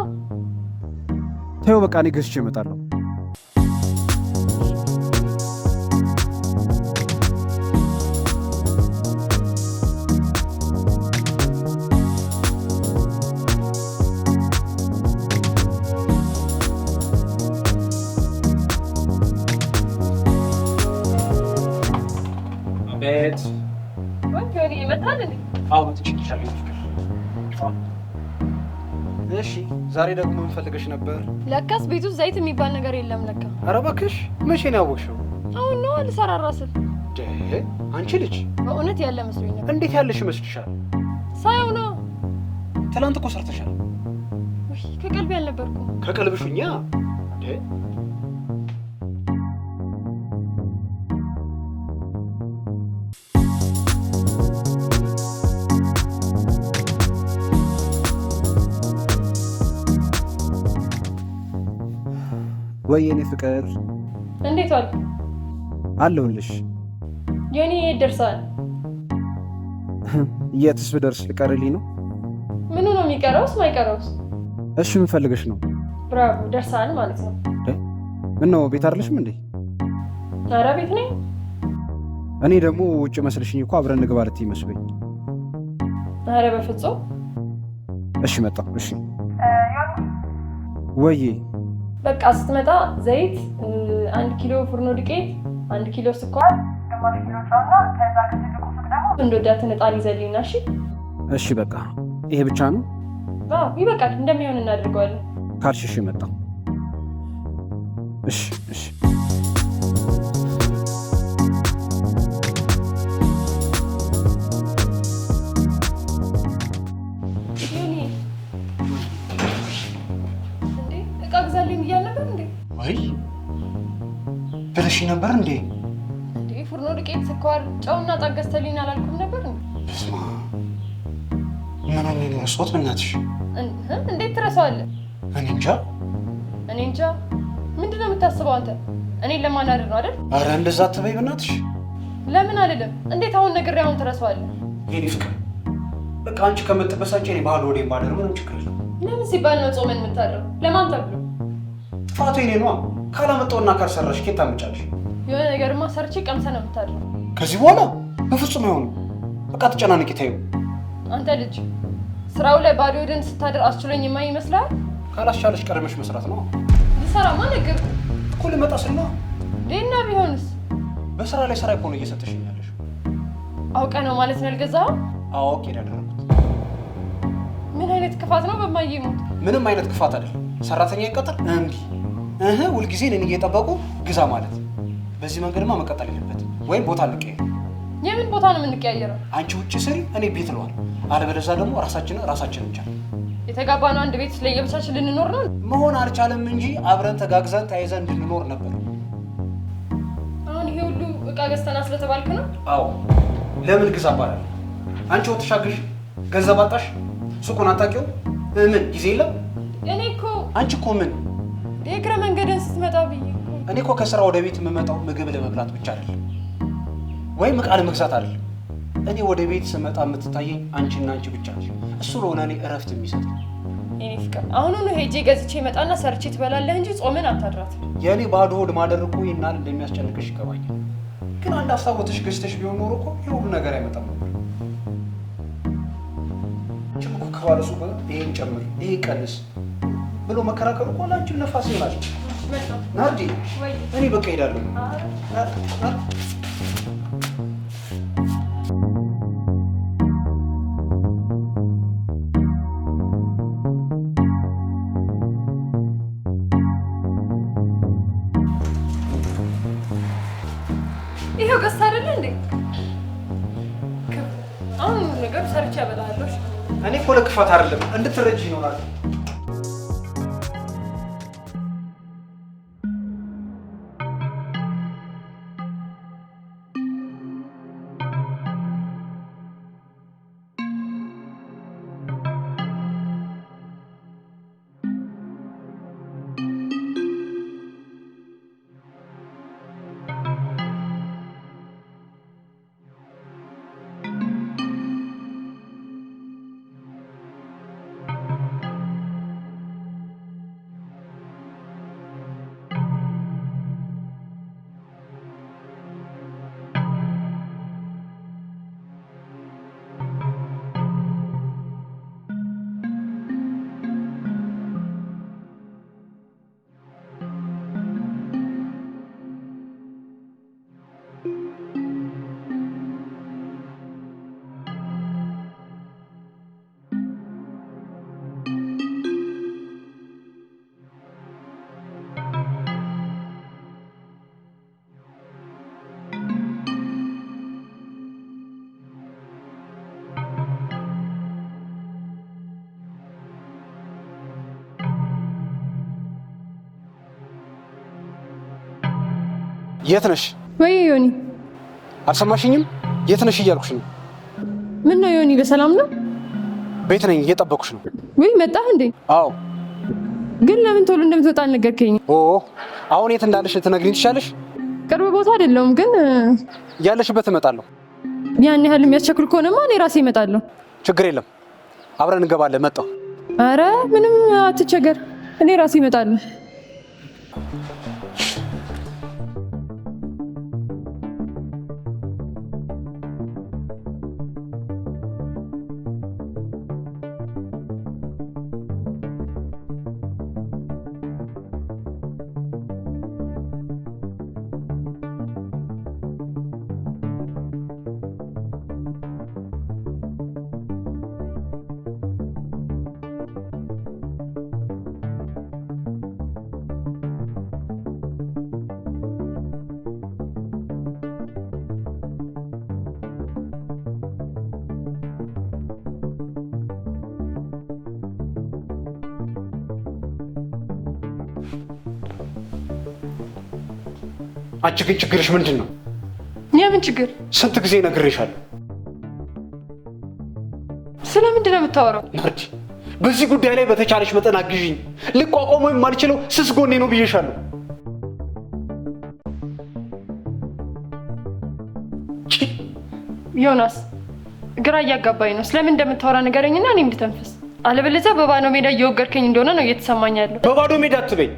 Speaker 4: ተይው በቃ እኔ ገዝቼ እመጣለሁ።
Speaker 2: አዎ መጥቼልሻለሁ የኔ ፍቅር። እሺ ዛሬ ደግሞ ምን ፈልገሽ ነበር?
Speaker 1: ለካስ ቤት ውስጥ ዘይት የሚባል ነገር የለም ለካ።
Speaker 2: ኧረ እባክሽ መቼ ነው ያወቅሽው?
Speaker 1: አሁን ነው ልሰራራ ስል።
Speaker 2: አንቺ ልጅ
Speaker 1: በእውነት ያለ መስሎኝ ነበር።
Speaker 2: እንዴት ያለሽ ይመስልሻል?
Speaker 1: ሳየው ነው።
Speaker 2: ትናንት እኮ ሰርተሻል።
Speaker 1: ውይ ከቀልቤ አልነበርኩም።
Speaker 2: ከቀልብሽ ሁኛ።
Speaker 4: ወይ የኔ ፍቅር
Speaker 1: እንዴት ዋልክ?
Speaker 4: አለሁልሽ።
Speaker 1: ዮኒ የት ደርሰሃል?
Speaker 4: የትስ ብደርስ ልቀርልኝ ነው?
Speaker 1: ምኑ ነው የሚቀረውስ ማይቀረውስ?
Speaker 4: እሺ ምን ፈልገሽ ነው?
Speaker 1: ብራቮ ደርሰሃል ማለት ነው።
Speaker 4: ምነው ቤት አይደለሽም እንዴ?
Speaker 1: ኧረ ቤት ነኝ።
Speaker 4: እኔ ደግሞ ውጭ መስልሽኝ እኮ አብረን እንግባ ልትይ መስሎኝ።
Speaker 1: ኧረ በፍጹም።
Speaker 4: እሺ መጣሁ። እሺ ወይዬ
Speaker 1: በቃ ስትመጣ ዘይት፣ 1 ኪሎ ፍርኖ ዱቄት፣ 1 ኪሎ ስኳር፣ ግማሽ ኪሎ ጨውና ከዛ ከትልቁ ሱቅ ደግሞ እንደወዳትን ዕጣን ይዘልኝና። እሺ
Speaker 4: እሺ በቃ ይሄ ብቻ ነው?
Speaker 1: አዎ ይበቃል። እንደሚሆን እናደርገዋለን።
Speaker 4: ካልሽ እሺ መጣሁ። እሺ እሺ
Speaker 2: ወይ ብለሽ ነበር እንዴ?
Speaker 1: እንዴ ፍርኖ ዱቄት፣ ስኳር፣ ጨውና ዕጣን ገዝተልኝ አላልኩም ነበር እንዴ?
Speaker 2: በስመ አብ ምን ሆኜ ነው የረሳሁት? በእናትሽ
Speaker 1: እንዴት ትረሳዋለህ?
Speaker 2: እኔ እንጃ
Speaker 1: እኔ እንጃ። ምንድን ነው የምታስበው አንተ? እኔን ለማናደድ ነው አይደል?
Speaker 2: ኧረ እንደዛ አትበይ በእናትሽ።
Speaker 1: ለምን አልልም? እንዴት አሁን ነግሬ አሁን ትረሳዋለህ?
Speaker 2: የእኔ ፍቅር በቃ አንቺ ከምትበሳጭ እኔ ባህል ወደ ማደር ምንም ችግር የለም።
Speaker 1: ለምን ሲባል ነው ጾመን የምታድረው? ለማን ተብሎ?
Speaker 2: ጥፋቱ የእኔ ነዋ። ካላመጣውና ካልሰራሽ ኬት ታመጫለሽ?
Speaker 1: የሆነ ነገርማ ሰርቼ ቀምሰህ ነው የምታድረው።
Speaker 2: ከዚህ በኋላ በፍጹም አይሆንም። በቃ ትጨናነቂ ታዩ።
Speaker 1: አንተ ልጅ ስራው ላይ ባዶ ሆድህን ስታድር አስችሎኝ የማይ ይመስልሃል?
Speaker 2: ካላስቻለሽ ቀድመሽ መስራት ነው።
Speaker 1: ልሰራማ ነገርኩህ
Speaker 2: እኮ ልመጣ ስል ነዋ።
Speaker 1: ደህና ቢሆንስ?
Speaker 2: በስራ ላይ ስራ እኮ ነው እየሰጠሽኝ ያለሽው።
Speaker 1: አውቀህ ነው ማለት ነው ያልገዛኸው?
Speaker 2: አዎ አውቄ ነው ያደረኩት።
Speaker 1: ምን አይነት ክፋት ነው በማዬ ሞት?
Speaker 2: ምንም አይነት ክፋት አይደለም። ሰራተኛ ይቀጥር እምቢ እህ ሁልጊዜ እኔን እየጠበቁ ግዛ ማለት። በዚህ መንገድማ መቀጠል የለበትም። ወይም ቦታ እንቀያየር።
Speaker 1: የምን ቦታ ነው የምንቀያየረው?
Speaker 2: አንቺ ውጭ ስሪ፣ እኔ ቤት እለዋለሁ። አለበለዚያ ደግሞ ራሳችንን እንቻል።
Speaker 1: የተጋባነው አንድ ቤት ለየብቻችን ልንኖር ነው?
Speaker 2: መሆን አልቻለም እንጂ አብረን ተጋግዘን ተያይዘን እንድንኖር ነበር።
Speaker 1: አሁን ይሄ ሁሉ እቃ ገዝተና ስለተባልክ ነው?
Speaker 2: አዎ ለምን ግዛ እባላለሁ? አንቺ ወጥተሽ አግዢ፣ ገንዘብ አጣሽ፣ ሱቁን አታውቂውም፣ ምን ጊዜ የለም።
Speaker 1: እኔ እኮ
Speaker 2: አንቺ እኮ ምን
Speaker 1: የእግረ መንገድን ስትመጣ ብዬ እኮ።
Speaker 2: እኔ እኮ ከስራ ወደ ቤት የምመጣው ምግብ ለመብላት ብቻ አይደለም፣ ወይም እቃ ለመግዛት አይደለም። እኔ ወደ ቤት ስመጣ የምትታየኝ አንቺና አንቺ ብቻ ነሽ። እሱ ለሆነ እኔ እረፍት የሚሰጠኝ።
Speaker 1: የኔ ፍቅር አሁኑኑ ሄጄ ገዝቼ እመጣና ሰርቼ ትበላለህ እንጂ ጾምን አታድራት።
Speaker 2: የእኔ ባዶ ሆድ ማደር እኮ ይህን ያህል እንደሚያስጨንቅሽ ይገባኛል። ግን አንድ ሀሳብ ወጥተሽ ገዝተሽ ቢሆን ኖሮ እኮ ይሄ ሁሉ ነገር አይመጣም ነበር። አንቺም እኮ ከባለ ሱቅ ይሄን ጨምር ይሄን ቀንስ ብሎ መከራከሩ እኮ ለአንቺም ነፋስ ይሆናል። ናርዲ እኔ በቃ እሄዳለሁ።
Speaker 1: ይሄው ገዝተህ አይደለ እንዴ? አሁን ነገር ሰርቼ አበላለሁ።
Speaker 2: እኔ እኮ ለክፋት አይደለም እንድትረጂ ይኖራል።
Speaker 4: የት ነሽ?
Speaker 1: ወይ ዮኒ፣
Speaker 4: አልሰማሽኝም? የት ነሽ እያልኩሽ ነው።
Speaker 1: ምን ነው ዮኒ፣ በሰላም ነው?
Speaker 4: ቤት ነኝ፣ እየጠበኩሽ ነው።
Speaker 1: ወይ መጣህ እንዴ?
Speaker 4: አዎ።
Speaker 1: ግን ለምን ቶሎ እንደምትወጣ አልነገርከኝም?
Speaker 4: ኦ አሁን የት እንዳለሽ ልትነግሪኝ ትችያለሽ?
Speaker 1: ቅርብ ቦታ አይደለሁም፣ ግን
Speaker 4: ያለሽበት እመጣለሁ።
Speaker 1: ያን ያህል የሚያስቸኩል ከሆነማ እኔ ራሴ እመጣለሁ።
Speaker 4: ችግር የለም፣ አብረን እንገባለን። መጣሁ።
Speaker 1: አረ ምንም አትቸገር፣ እኔ ራሴ እመጣለሁ።
Speaker 4: አንቺ ግን ችግርሽ ምንድን ነው?
Speaker 1: የምን ችግር?
Speaker 4: ስንት ጊዜ ነግሬሻለሁ።
Speaker 1: ስለምንድን ነው የምታወራው?
Speaker 4: ናርዲ፣ በዚህ ጉዳይ ላይ በተቻለሽ መጠን አግዢኝ። ልቋቋመው የማልችለው ስስ ጎኔ ነው ብዬሻለሁ።
Speaker 1: ዮናስ፣ ግራ እያጋባኝ ነው። ስለምን እንደምታወራ ንገረኝና እኔም እንድተንፍስ። አለበለዚያ በባዶ ሜዳ እየወገርከኝ እንደሆነ ነው እየተሰማኝ ያለው።
Speaker 4: በባዶ ሜዳ አትበይ።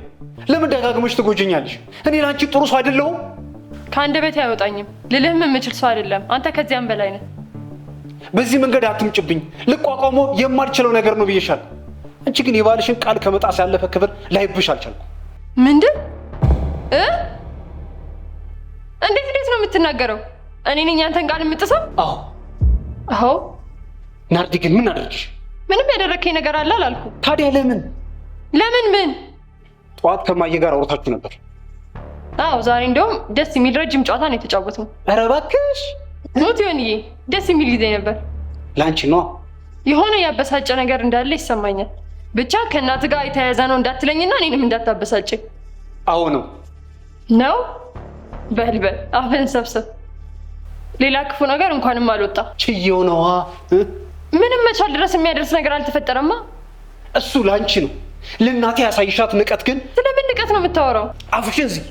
Speaker 4: ለምን ደጋግመሽ ትጎጂኛለሽ? እኔ ለአንቺ ጥሩ ሰው አይደለሁም?
Speaker 1: ከአንደበቴ አይወጣኝም። ልልህም የምችል ሰው አይደለም። አንተ ከዚያም በላይ ነህ።
Speaker 4: በዚህ መንገድ አትምጭብኝ። ልቋቋመው የማልችለው ነገር ነው ብዬሻለሁ። አንቺ ግን የባልሽን ቃል ከመጣስ ያለፈ ክብር ላይብሽ አልቻልኩም።
Speaker 1: ምንድን እ እንዴት እንዴት ነው የምትናገረው? እኔ ነኝ አንተን ቃል የምጥሰው?
Speaker 4: አዎ
Speaker 1: አዎ።
Speaker 4: ናርዲ ግን ምን አደረግሽ?
Speaker 1: ምንም ያደረግከኝ ነገር አለ አላልኩም።
Speaker 4: ታዲያ ለምን
Speaker 1: ለምን ምን?
Speaker 4: ጠዋት ከማየ ጋር አውርታችሁ ነበር?
Speaker 1: አዎ፣ ዛሬ እንደውም ደስ የሚል ረጅም ጨዋታ ነው የተጫወትነው።
Speaker 4: ኧረ እባክሽ
Speaker 1: ሞት ይሆንዬ፣ ደስ የሚል ጊዜ ነበር።
Speaker 4: ለአንቺ ነዋ።
Speaker 1: የሆነ ያበሳጨ ነገር እንዳለ ይሰማኛል። ብቻ ከእናት ጋር የተያያዘ ነው እንዳትለኝና እኔንም እንዳታበሳጭ።
Speaker 4: አዎ ነው
Speaker 1: ነው። በል በል አፍህን ሰብስብ። ሌላ ክፉ ነገር እንኳንም አልወጣ።
Speaker 4: ችዬው ነዋ።
Speaker 1: ምንም መቻል ድረስ የሚያደርስ ነገር አልተፈጠረማ።
Speaker 4: እሱ ለአንቺ ነው። ለእናቴ ያሳይሻት ንቀት ግን።
Speaker 1: ስለምን ንቀት ነው የምታወራው?
Speaker 4: አፍሽን ዝጊ።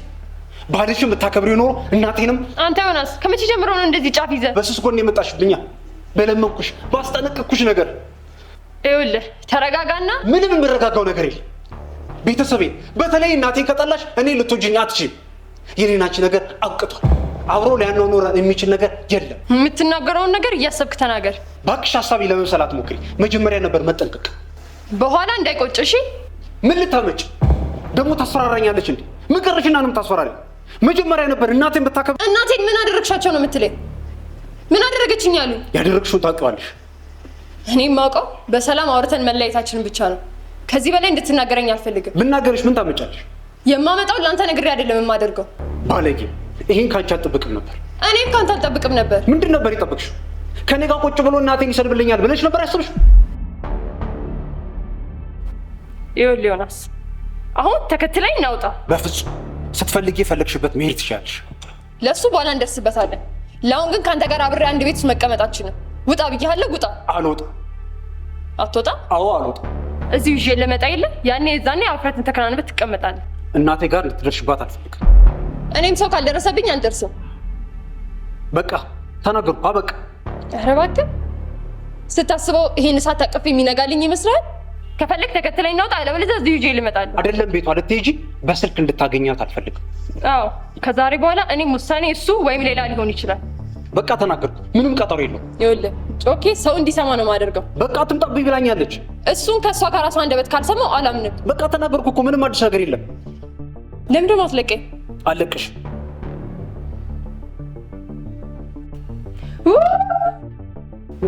Speaker 4: ባልሽን ብታከብሪው ኖሮ እናቴንም።
Speaker 1: አንተ ዮናስ ከመቼ ጀምሮ ነው እንደዚህ ጫፍ ይዘህ
Speaker 4: በስስ ጎን የመጣሽብኛ? በለመንኩሽ ባስጠነቀቅኩሽ ነገር።
Speaker 1: ይኸውልህ ተረጋጋና።
Speaker 4: ምንም የምረጋጋው ነገር የለም። ቤተሰቤ በተለይ እናቴን ከጠላሽ እኔ ልትወጂኝ አትችይም። የኔና አንቺ ነገር አብቅቷል። አብሮ ሊያኗኑረን የሚችል ነገር የለም።
Speaker 1: የምትናገረውን ነገር እያሰብክ ተናገር።
Speaker 4: እባክሽ ሀሳቢ ለመምሰል አትሞክሪ። መጀመሪያ ነበር መጠንቀቅ።
Speaker 1: በኋላ እንዳይቆጭ እሺ።
Speaker 4: ምን ልታመጭ ደግሞ ታስፈራራኛለች እንዴ? ምን ቀረሽና ነው የምታስፈራሪኝ? መጀመሪያ ነበር እናቴን ብታከብር።
Speaker 1: እናቴን ምን አደረግሻቸው ነው የምትለኝ? ምን አደረገችኝ አሉ?
Speaker 4: ያደረግሽውን ታውቂዋለሽ።
Speaker 1: እኔ የማውቀው በሰላም አውርተን መለያየታችንን ብቻ ነው። ከዚህ በላይ እንድትናገረኝ አልፈልግም።
Speaker 4: ብናገርሽ ምን ታመጫለሽ?
Speaker 1: የማመጣው ለአንተ ነግሬ አይደለም የማደርገው።
Speaker 4: ባለጌ! ይሄን ካንቺ አልጠብቅም ነበር።
Speaker 1: እኔም ካንተ አልጠብቅም ነበር።
Speaker 4: ምንድን ነበር የጠበቅሽው? ከኔ ጋር ቁጭ ብሎ እናቴን ይሰድብልኛል ብለሽ ነበር ያሰብሽው?
Speaker 1: ይኸውልህ ዮናስ፣ አሁን ተከትለኝ እናውጣ።
Speaker 4: በፍጹም። ስትፈልጊ የፈለግሽበት መሄድ ትችያለሽ።
Speaker 1: ለእሱ በኋላ እንደርስበታለን። ለአሁን ግን ከአንተ ጋር አብሬ አንድ ቤት ውስጥ መቀመጣችንም። ውጣ ብዬሃለሁ፣ ውጣ።
Speaker 4: አልወጣም።
Speaker 1: አትወጣም?
Speaker 4: አዎ አልወጣም።
Speaker 1: እዚሁ ይዤ ለመጣ የለ ያኔ የዛኔ አፍረትን ተከናንበት ትቀመጣለህ።
Speaker 4: እናቴ ጋር እንድትደርሽባት አልፈልግም።
Speaker 1: እኔም ሰው ካልደረሰብኝ አልደርስም።
Speaker 4: በቃ ተናገርኩ፣ አበቃ።
Speaker 1: ኧረ እባክህ ስታስበው ይሄን እሳት አቅፍ የሚነጋልኝ ይመስላል። ከፈለግ ተከትለኝ እናውጣ፣ አለበለዚያ እዚሁ ይዤ ልመጣለሁ።
Speaker 4: አይደለም ቤቷ ልትሄጂ በስልክ እንድታገኛት አልፈልግም።
Speaker 1: አዎ ከዛሬ በኋላ እኔም ውሳኔ እሱ ወይም ሌላ ሊሆን ይችላል።
Speaker 4: በቃ ተናገርኩ። ምንም ቀጠሮ የለውም።
Speaker 1: ይኸውልህ ጮኬ ሰው እንዲሰማ ነው የማደርገው።
Speaker 4: በቃ አትምጣብኝ ብላኛለች።
Speaker 1: እሱን ከእሷ ከራሷ አንደበት ካልሰማው አላምንም።
Speaker 4: በቃ ተናገርኩ እኮ ምንም አዲስ ነገር የለም።
Speaker 1: ለምንድን ነው የማትለቀኝ?
Speaker 4: አለቅሽ።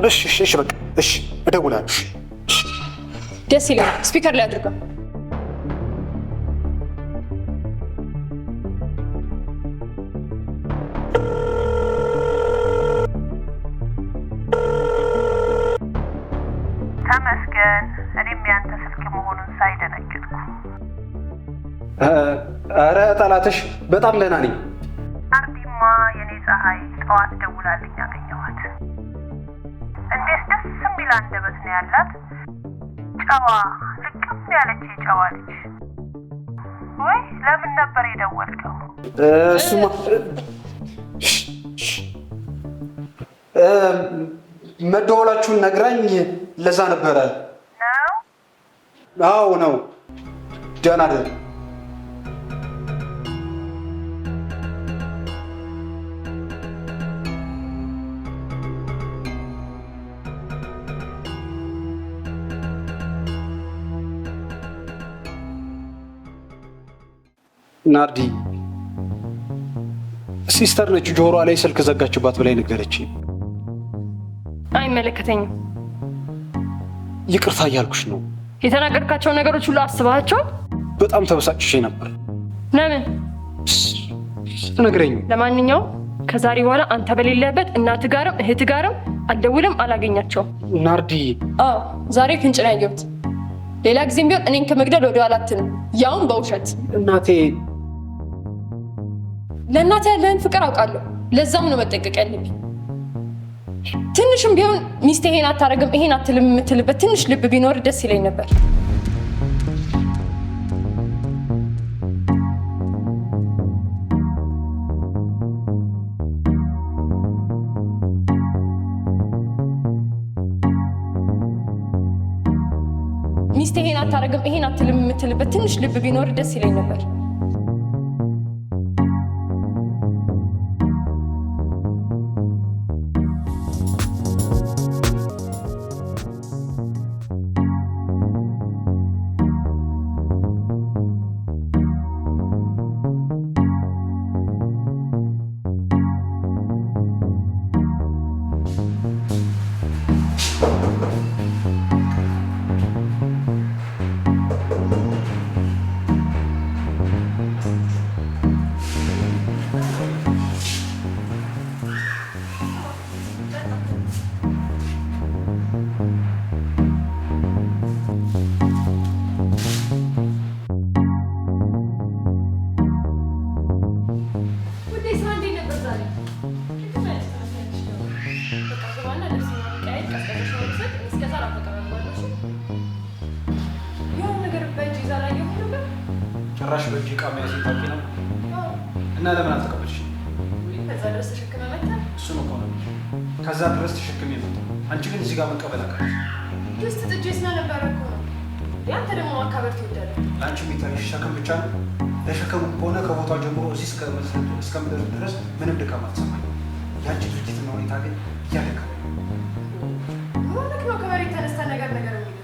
Speaker 4: እሺ እሺ በቃ እሺ፣ እደውላለሁ።
Speaker 1: ደስ ይላል። speaker ላይ አድርገው።
Speaker 5: ተመስገን። እኔም ያንተ ስልክ መሆኑን ሳይደነግጥኩ።
Speaker 4: ኧረ ጠላትሽ፣ በጣም ደህና ነኝ።
Speaker 5: ፀሐይ ጠዋት ደውላልኝ አገኘኋት። እንዴት ደስ የሚል አንደበት ነው ያላት! ጨዋ፣ ልቅም ያለች የጨዋ ልጅ። ወይ ለምን ነበር የደወልከው?
Speaker 4: እሱማ መደወላችሁን ነግራኝ ለዛ ነበረ።
Speaker 5: ነው?
Speaker 4: አዎ ነው። ደህና ደር። ናርዲ sister ነች ጆሮዋ ላይ ስልክ ዘጋችባት ብላ ነገረችኝ።
Speaker 1: አይመለከተኝም።
Speaker 4: ይቅርታ እያልኩሽ ነው።
Speaker 1: የተናገርካቸው ነገሮች ሁሉ አስባቸው?
Speaker 4: በጣም ተበሳጭቼ ነበር።
Speaker 1: ለምን
Speaker 4: ስትነግረኝ?
Speaker 1: ለማንኛውም ከዛሬ በኋላ አንተ በሌለበት እናት ጋርም እህት ጋርም አልደውልም፣ አላገኛቸውም።
Speaker 4: ናርዲ።
Speaker 1: አዎ ዛሬ ፍንጭ ነው ያየሁት። ሌላ ጊዜም ቢሆን እኔን ከመግደል ወደ ኋላ አትልም፣ ያውም በውሸት።
Speaker 4: እናቴ።
Speaker 1: ለእናቴ ያለህን ፍቅር አውቃለሁ። ለዛም ነው መጠንቀቅ ያለብኝ። ትንሽም ቢሆን ሚስቴ ይሄን አታረግም ይሄን አትልም የምትልበት ትንሽ ልብ ቢኖር ደስ ይለኝ ነበር። ሚስቴ ይሄን አታረግም ይሄን አትልም የምትልበት ትንሽ ልብ ቢኖር ደስ ይለኝ ነበር።
Speaker 2: ጭራሽ በእጅ ዕቃ መያዝ ታውቂ ነው። እና ለምን አልተቀበልሽም?
Speaker 1: ከዛ ድረስ ተሸክመህ መጣህ።
Speaker 2: እሱን እኮ ነው ከዛ ድረስ ተሸክሜ መጣሁ። አንቺ ግን እዚህ ጋር መቀበል አቃተሽ።
Speaker 1: ድስት ጥጄ ስለነበረ እኮ ነው። ያንተ ደግሞ ማካበር ትወዳለህ።
Speaker 2: ለአንቺ የሚታይሽ ሸክም ብቻ ነው። ለሸክም ከሆነ ከቦታው ጀምሮ እዚህ እስከምደርስ ድረስ ምንም ድካም አልተሰማኝም። የአንቺ ድርጊትና ሁኔታ ግን እያደከመኝ ነው።
Speaker 1: ምን ሆነህ ነው ከመሬት ተነስተህ ነገር ነገር የሚለው?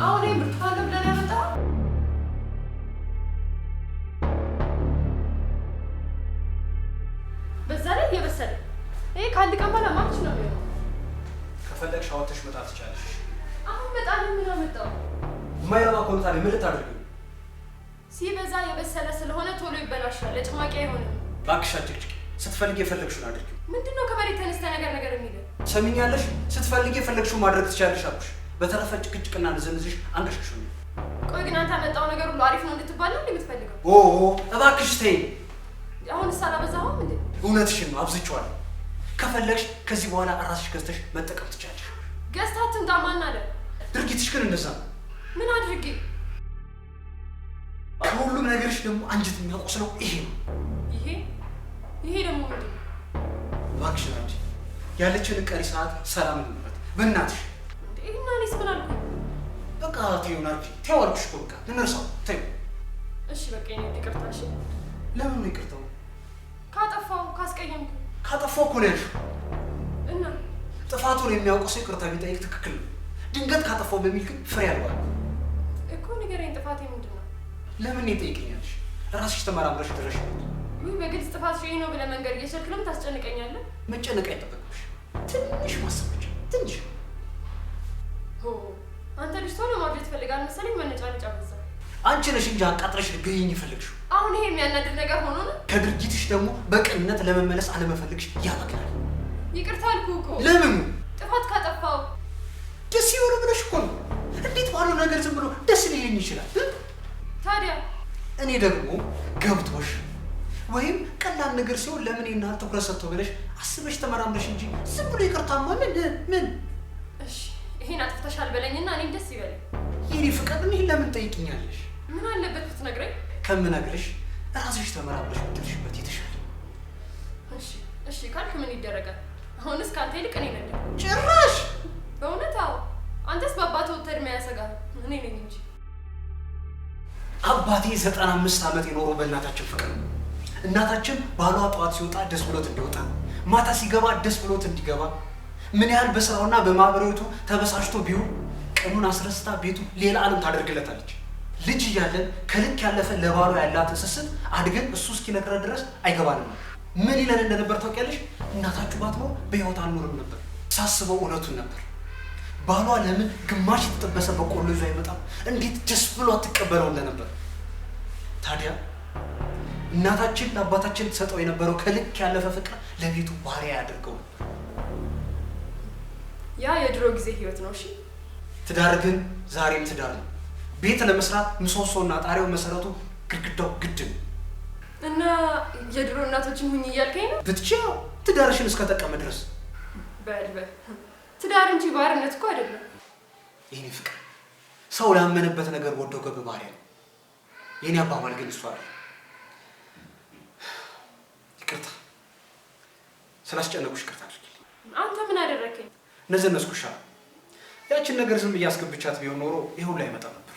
Speaker 1: አሁን ይሄን ብርቱካን ነው ብለህ ነው ያመጣኸው? በዛ ላይ እየበሰለ ይሄ ከአንድ ቀን በኋላ ማች ነው የሚሆነው።
Speaker 2: ከፈለግሽ አውጥተሽ መጣል ትችያለሽ።
Speaker 1: አሁን በጣም ምን አመጣው?
Speaker 2: የማይረባ ከሆነ ታዲያ ምን ልታደርጊው?
Speaker 1: ሲበዛ የበሰለ ስለሆነ ቶሎ ይበላሻል። ለጭማቂ አይሆንም።
Speaker 2: እባክሽ አጭቅጭቂ። ስትፈልጊ የፈለግሽውን አድርጊው።
Speaker 1: ምንድን ነው ከመሬት ተነስተህ ነገር ነገር የሚለው?
Speaker 2: ሰሚኛለሽ? ስትፈልጊ የፈለግሽውን ማድረግ ትችያለሽ አልኩሽ። በተረፈ ጭቅጭቅና ንዝንዝሽ አንገሽግሾኛል።
Speaker 1: ቆይ ግን አንተ ያመጣው ነገር ሁሉ አሪፍ ነው እንድትባል ነው እንዴ የምትፈልገው?
Speaker 2: ኦ እባክሽ ተይኝ።
Speaker 1: አሁንስ አላበዛኸውም እንዴ?
Speaker 2: እውነትሽን ነው፣ አብዝቼዋለሁ። ከፈለግሽ ከዚህ በኋላ ራስሽ ገዝተሽ መጠቀም ትችያለሽ።
Speaker 1: ገዝተህ አትምጣ ማን አለ?
Speaker 2: ድርጊትሽ ግን እንደዛ ነው።
Speaker 1: ምን አድርጌ?
Speaker 2: ከሁሉም ነገርሽ ደግሞ አንጀት የሚያቆስለው ይሄ ነው።
Speaker 1: ይሄ ይሄ ደግሞ ምንድን ነው?
Speaker 2: እባክሽ ናንቺ ያለችንን ቀሪ ሰዓት ሰላም እንኑበት በእናትሽ።
Speaker 1: እንዴ እና እኔስ ምን አልኩኝ?
Speaker 2: በቃ ተይው ናርዲ፣ ተይው አልኩሽ እኮ በቃ እንርሳው፣ ተይው።
Speaker 1: እሺ በቃ የኔ ይቅርታ። እሺ
Speaker 2: ለምን ነው ይቅርታው?
Speaker 1: ካጠፋው ካስቀየምኩ
Speaker 2: ካጠፋው እኮ ነው ያልሽው።
Speaker 1: እና
Speaker 2: ጥፋቱን የሚያውቅ ሰው ይቅርታ ቢጠይቅ ትክክል ነው። ድንገት ካጠፋው በሚል ግን ፍሬ አልባ
Speaker 1: እኮ ንገረኝ፣ ጥፋቴ ምንድን ነው?
Speaker 2: ለምን እኔን ትጠይቂኛለሽ? ራስሽ ተመራምረሽ ድረሽ።
Speaker 1: ውይ በግልጽ ጥፋት ይሄ ነው ብለህ መንገድ እየቻልክ ለምን ታስጨንቀኛለህ?
Speaker 2: መጨነቅ አይጠበቅብሽ። ትንሽ ማሰብ ብቻ ትንሽ።
Speaker 1: ሆ አንተ ልጅ ቶሎ ማርጀት ትፈልጋለህ መሰለኝ። መነጫነጫ በዛ።
Speaker 2: አንቺ ነሽ እንጂ አቃጥለሽ ልትገይኝ የፈለግሽው።
Speaker 1: አሁን ይሄ የሚያናድድ ነገር ሆኖ ነው?
Speaker 2: ከድርጊትሽ ደግሞ በቅንነት ለመመለስ አለመፈለግሽ ያበቅናል።
Speaker 1: ይቅርታ አልኩህ እኮ።
Speaker 2: ለምን?
Speaker 1: ጥፋት ካጠፋው
Speaker 2: ደስ ይበለው ብለሽ እኮ ነው። እንዴት ባለው ነገር ዝም ብሎ ደስ ሊለኝ ይችላል?
Speaker 1: ታዲያ
Speaker 2: እኔ ደግሞ ገብቶሽ ወይም ቀላል ነገር ሲሆን ለምን ይህን ያህል ትኩረት ሰጥቶ ብለሽ አስበሽ ተመራምረሽ እንጂ ዝም ብሎ ይቅርታማ ምን ምን።
Speaker 1: እሺ ይሄን አጥፍተሻል በለኝና እኔም ደስ ይበለኝ።
Speaker 2: የኔ ፍቅር እኔን ለምን ጠይቅኛለሽ?
Speaker 1: ምን አለበት ብትነግረኝ?
Speaker 2: ከምነግርሽ ራስሽ ተመራምረሽ ብትደርሽበት የተሻለ።
Speaker 1: እሺ እሺ ካልክ ምን ይደረጋል? አሁንስ ከአንተ ይልቅ እኔ ነኝ።
Speaker 2: ጭራሽ
Speaker 1: በእውነት አዎ። አንተስ በአባትህ ወጥተህ እድሜ ያሰጋል፣ እኔ ነኝ እንጂ።
Speaker 2: አባቴ 95 ዓመት የኖረው በእናታችን ፍቅር ነው። እናታችን ባሏ ጠዋት ሲወጣ ደስ ብሎት እንዲወጣ፣ ማታ ሲገባ ደስ ብሎት እንዲገባ፣ ምን ያህል በስራውና በማህበራዊቱ ተበሳጭቶ ቢሆን ቀኑን አስረስታ ቤቱ ሌላ ዓለም ታደርግለታለች። ልጅ እያለን ከልክ ያለፈ ለባሏ ያላትን ስስት አድገን እሱ እስኪነግረን ድረስ አይገባንም። ምን ይለን እንደነበር ታውቂያለሽ? እናታችሁ ባትኖር በህይወት አልኖርም ነበር። ሳስበው እውነቱን ነበር። ባሏ ለምን ግማሽ የተጠበሰ በቆሎ ይዞ አይመጣም? እንዴት ደስ ብሎ አትቀበለው እንደነበር። ታዲያ እናታችን ለአባታችን ትሰጠው የነበረው ከልክ ያለፈ ፍቅር ለቤቱ ባሪያ ያደርገው ነበር።
Speaker 1: ያ የድሮ ጊዜ ህይወት ነው። እሺ
Speaker 2: ትዳር ግን ዛሬም ትዳር ነው። ቤት ለመስራት ምሰሶና ጣሪያው መሰረቱ ግድግዳው ግድ ነው።
Speaker 1: እና የድሮ እናቶችን ሁኝ እያልከኝ ነው?
Speaker 2: ብትችያው ትዳርሽን እስከጠቀመ ድረስ።
Speaker 1: በል በል፣ ትዳር እንጂ ባርነት እኮ አይደለም።
Speaker 2: የኔ ፍቅር ሰው ላመነበት ነገር ወዶ ገብ ባሪያ ነው። የኔ አባባል ግን እሱ አይደለም። ይቅርታ ስላስጨነቁሽ ይቅርታ አድርጊልኝ።
Speaker 1: አንተ ምን አደረከኝ?
Speaker 2: ነዘነዝኩሻ። ያችን ነገር ዝም እያስገብቻት ቢሆን ኖሮ ይሄ ሁሉ አይመጣም ነበር።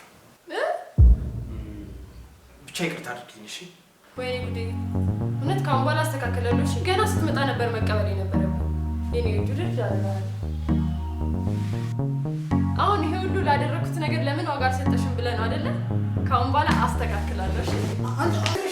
Speaker 2: ብቻ ይቅርታ አድርጊልኝ እሺ።
Speaker 1: ወይኔ ጉዴ! እውነት ከአሁን በኋላ አስተካክላለሁ። እሺ ገና ስትመጣ ነበር መቀበል የነበረብህ። የኔ ውድ አደርጋለሁ። አሁን ይሄ ሁሉ ላደረኩት ነገር ለምን ዋጋ አልሰጠሽም ብለህ ነው አይደለ? ከአሁን በኋላ አስተካክላለሁ። እሺ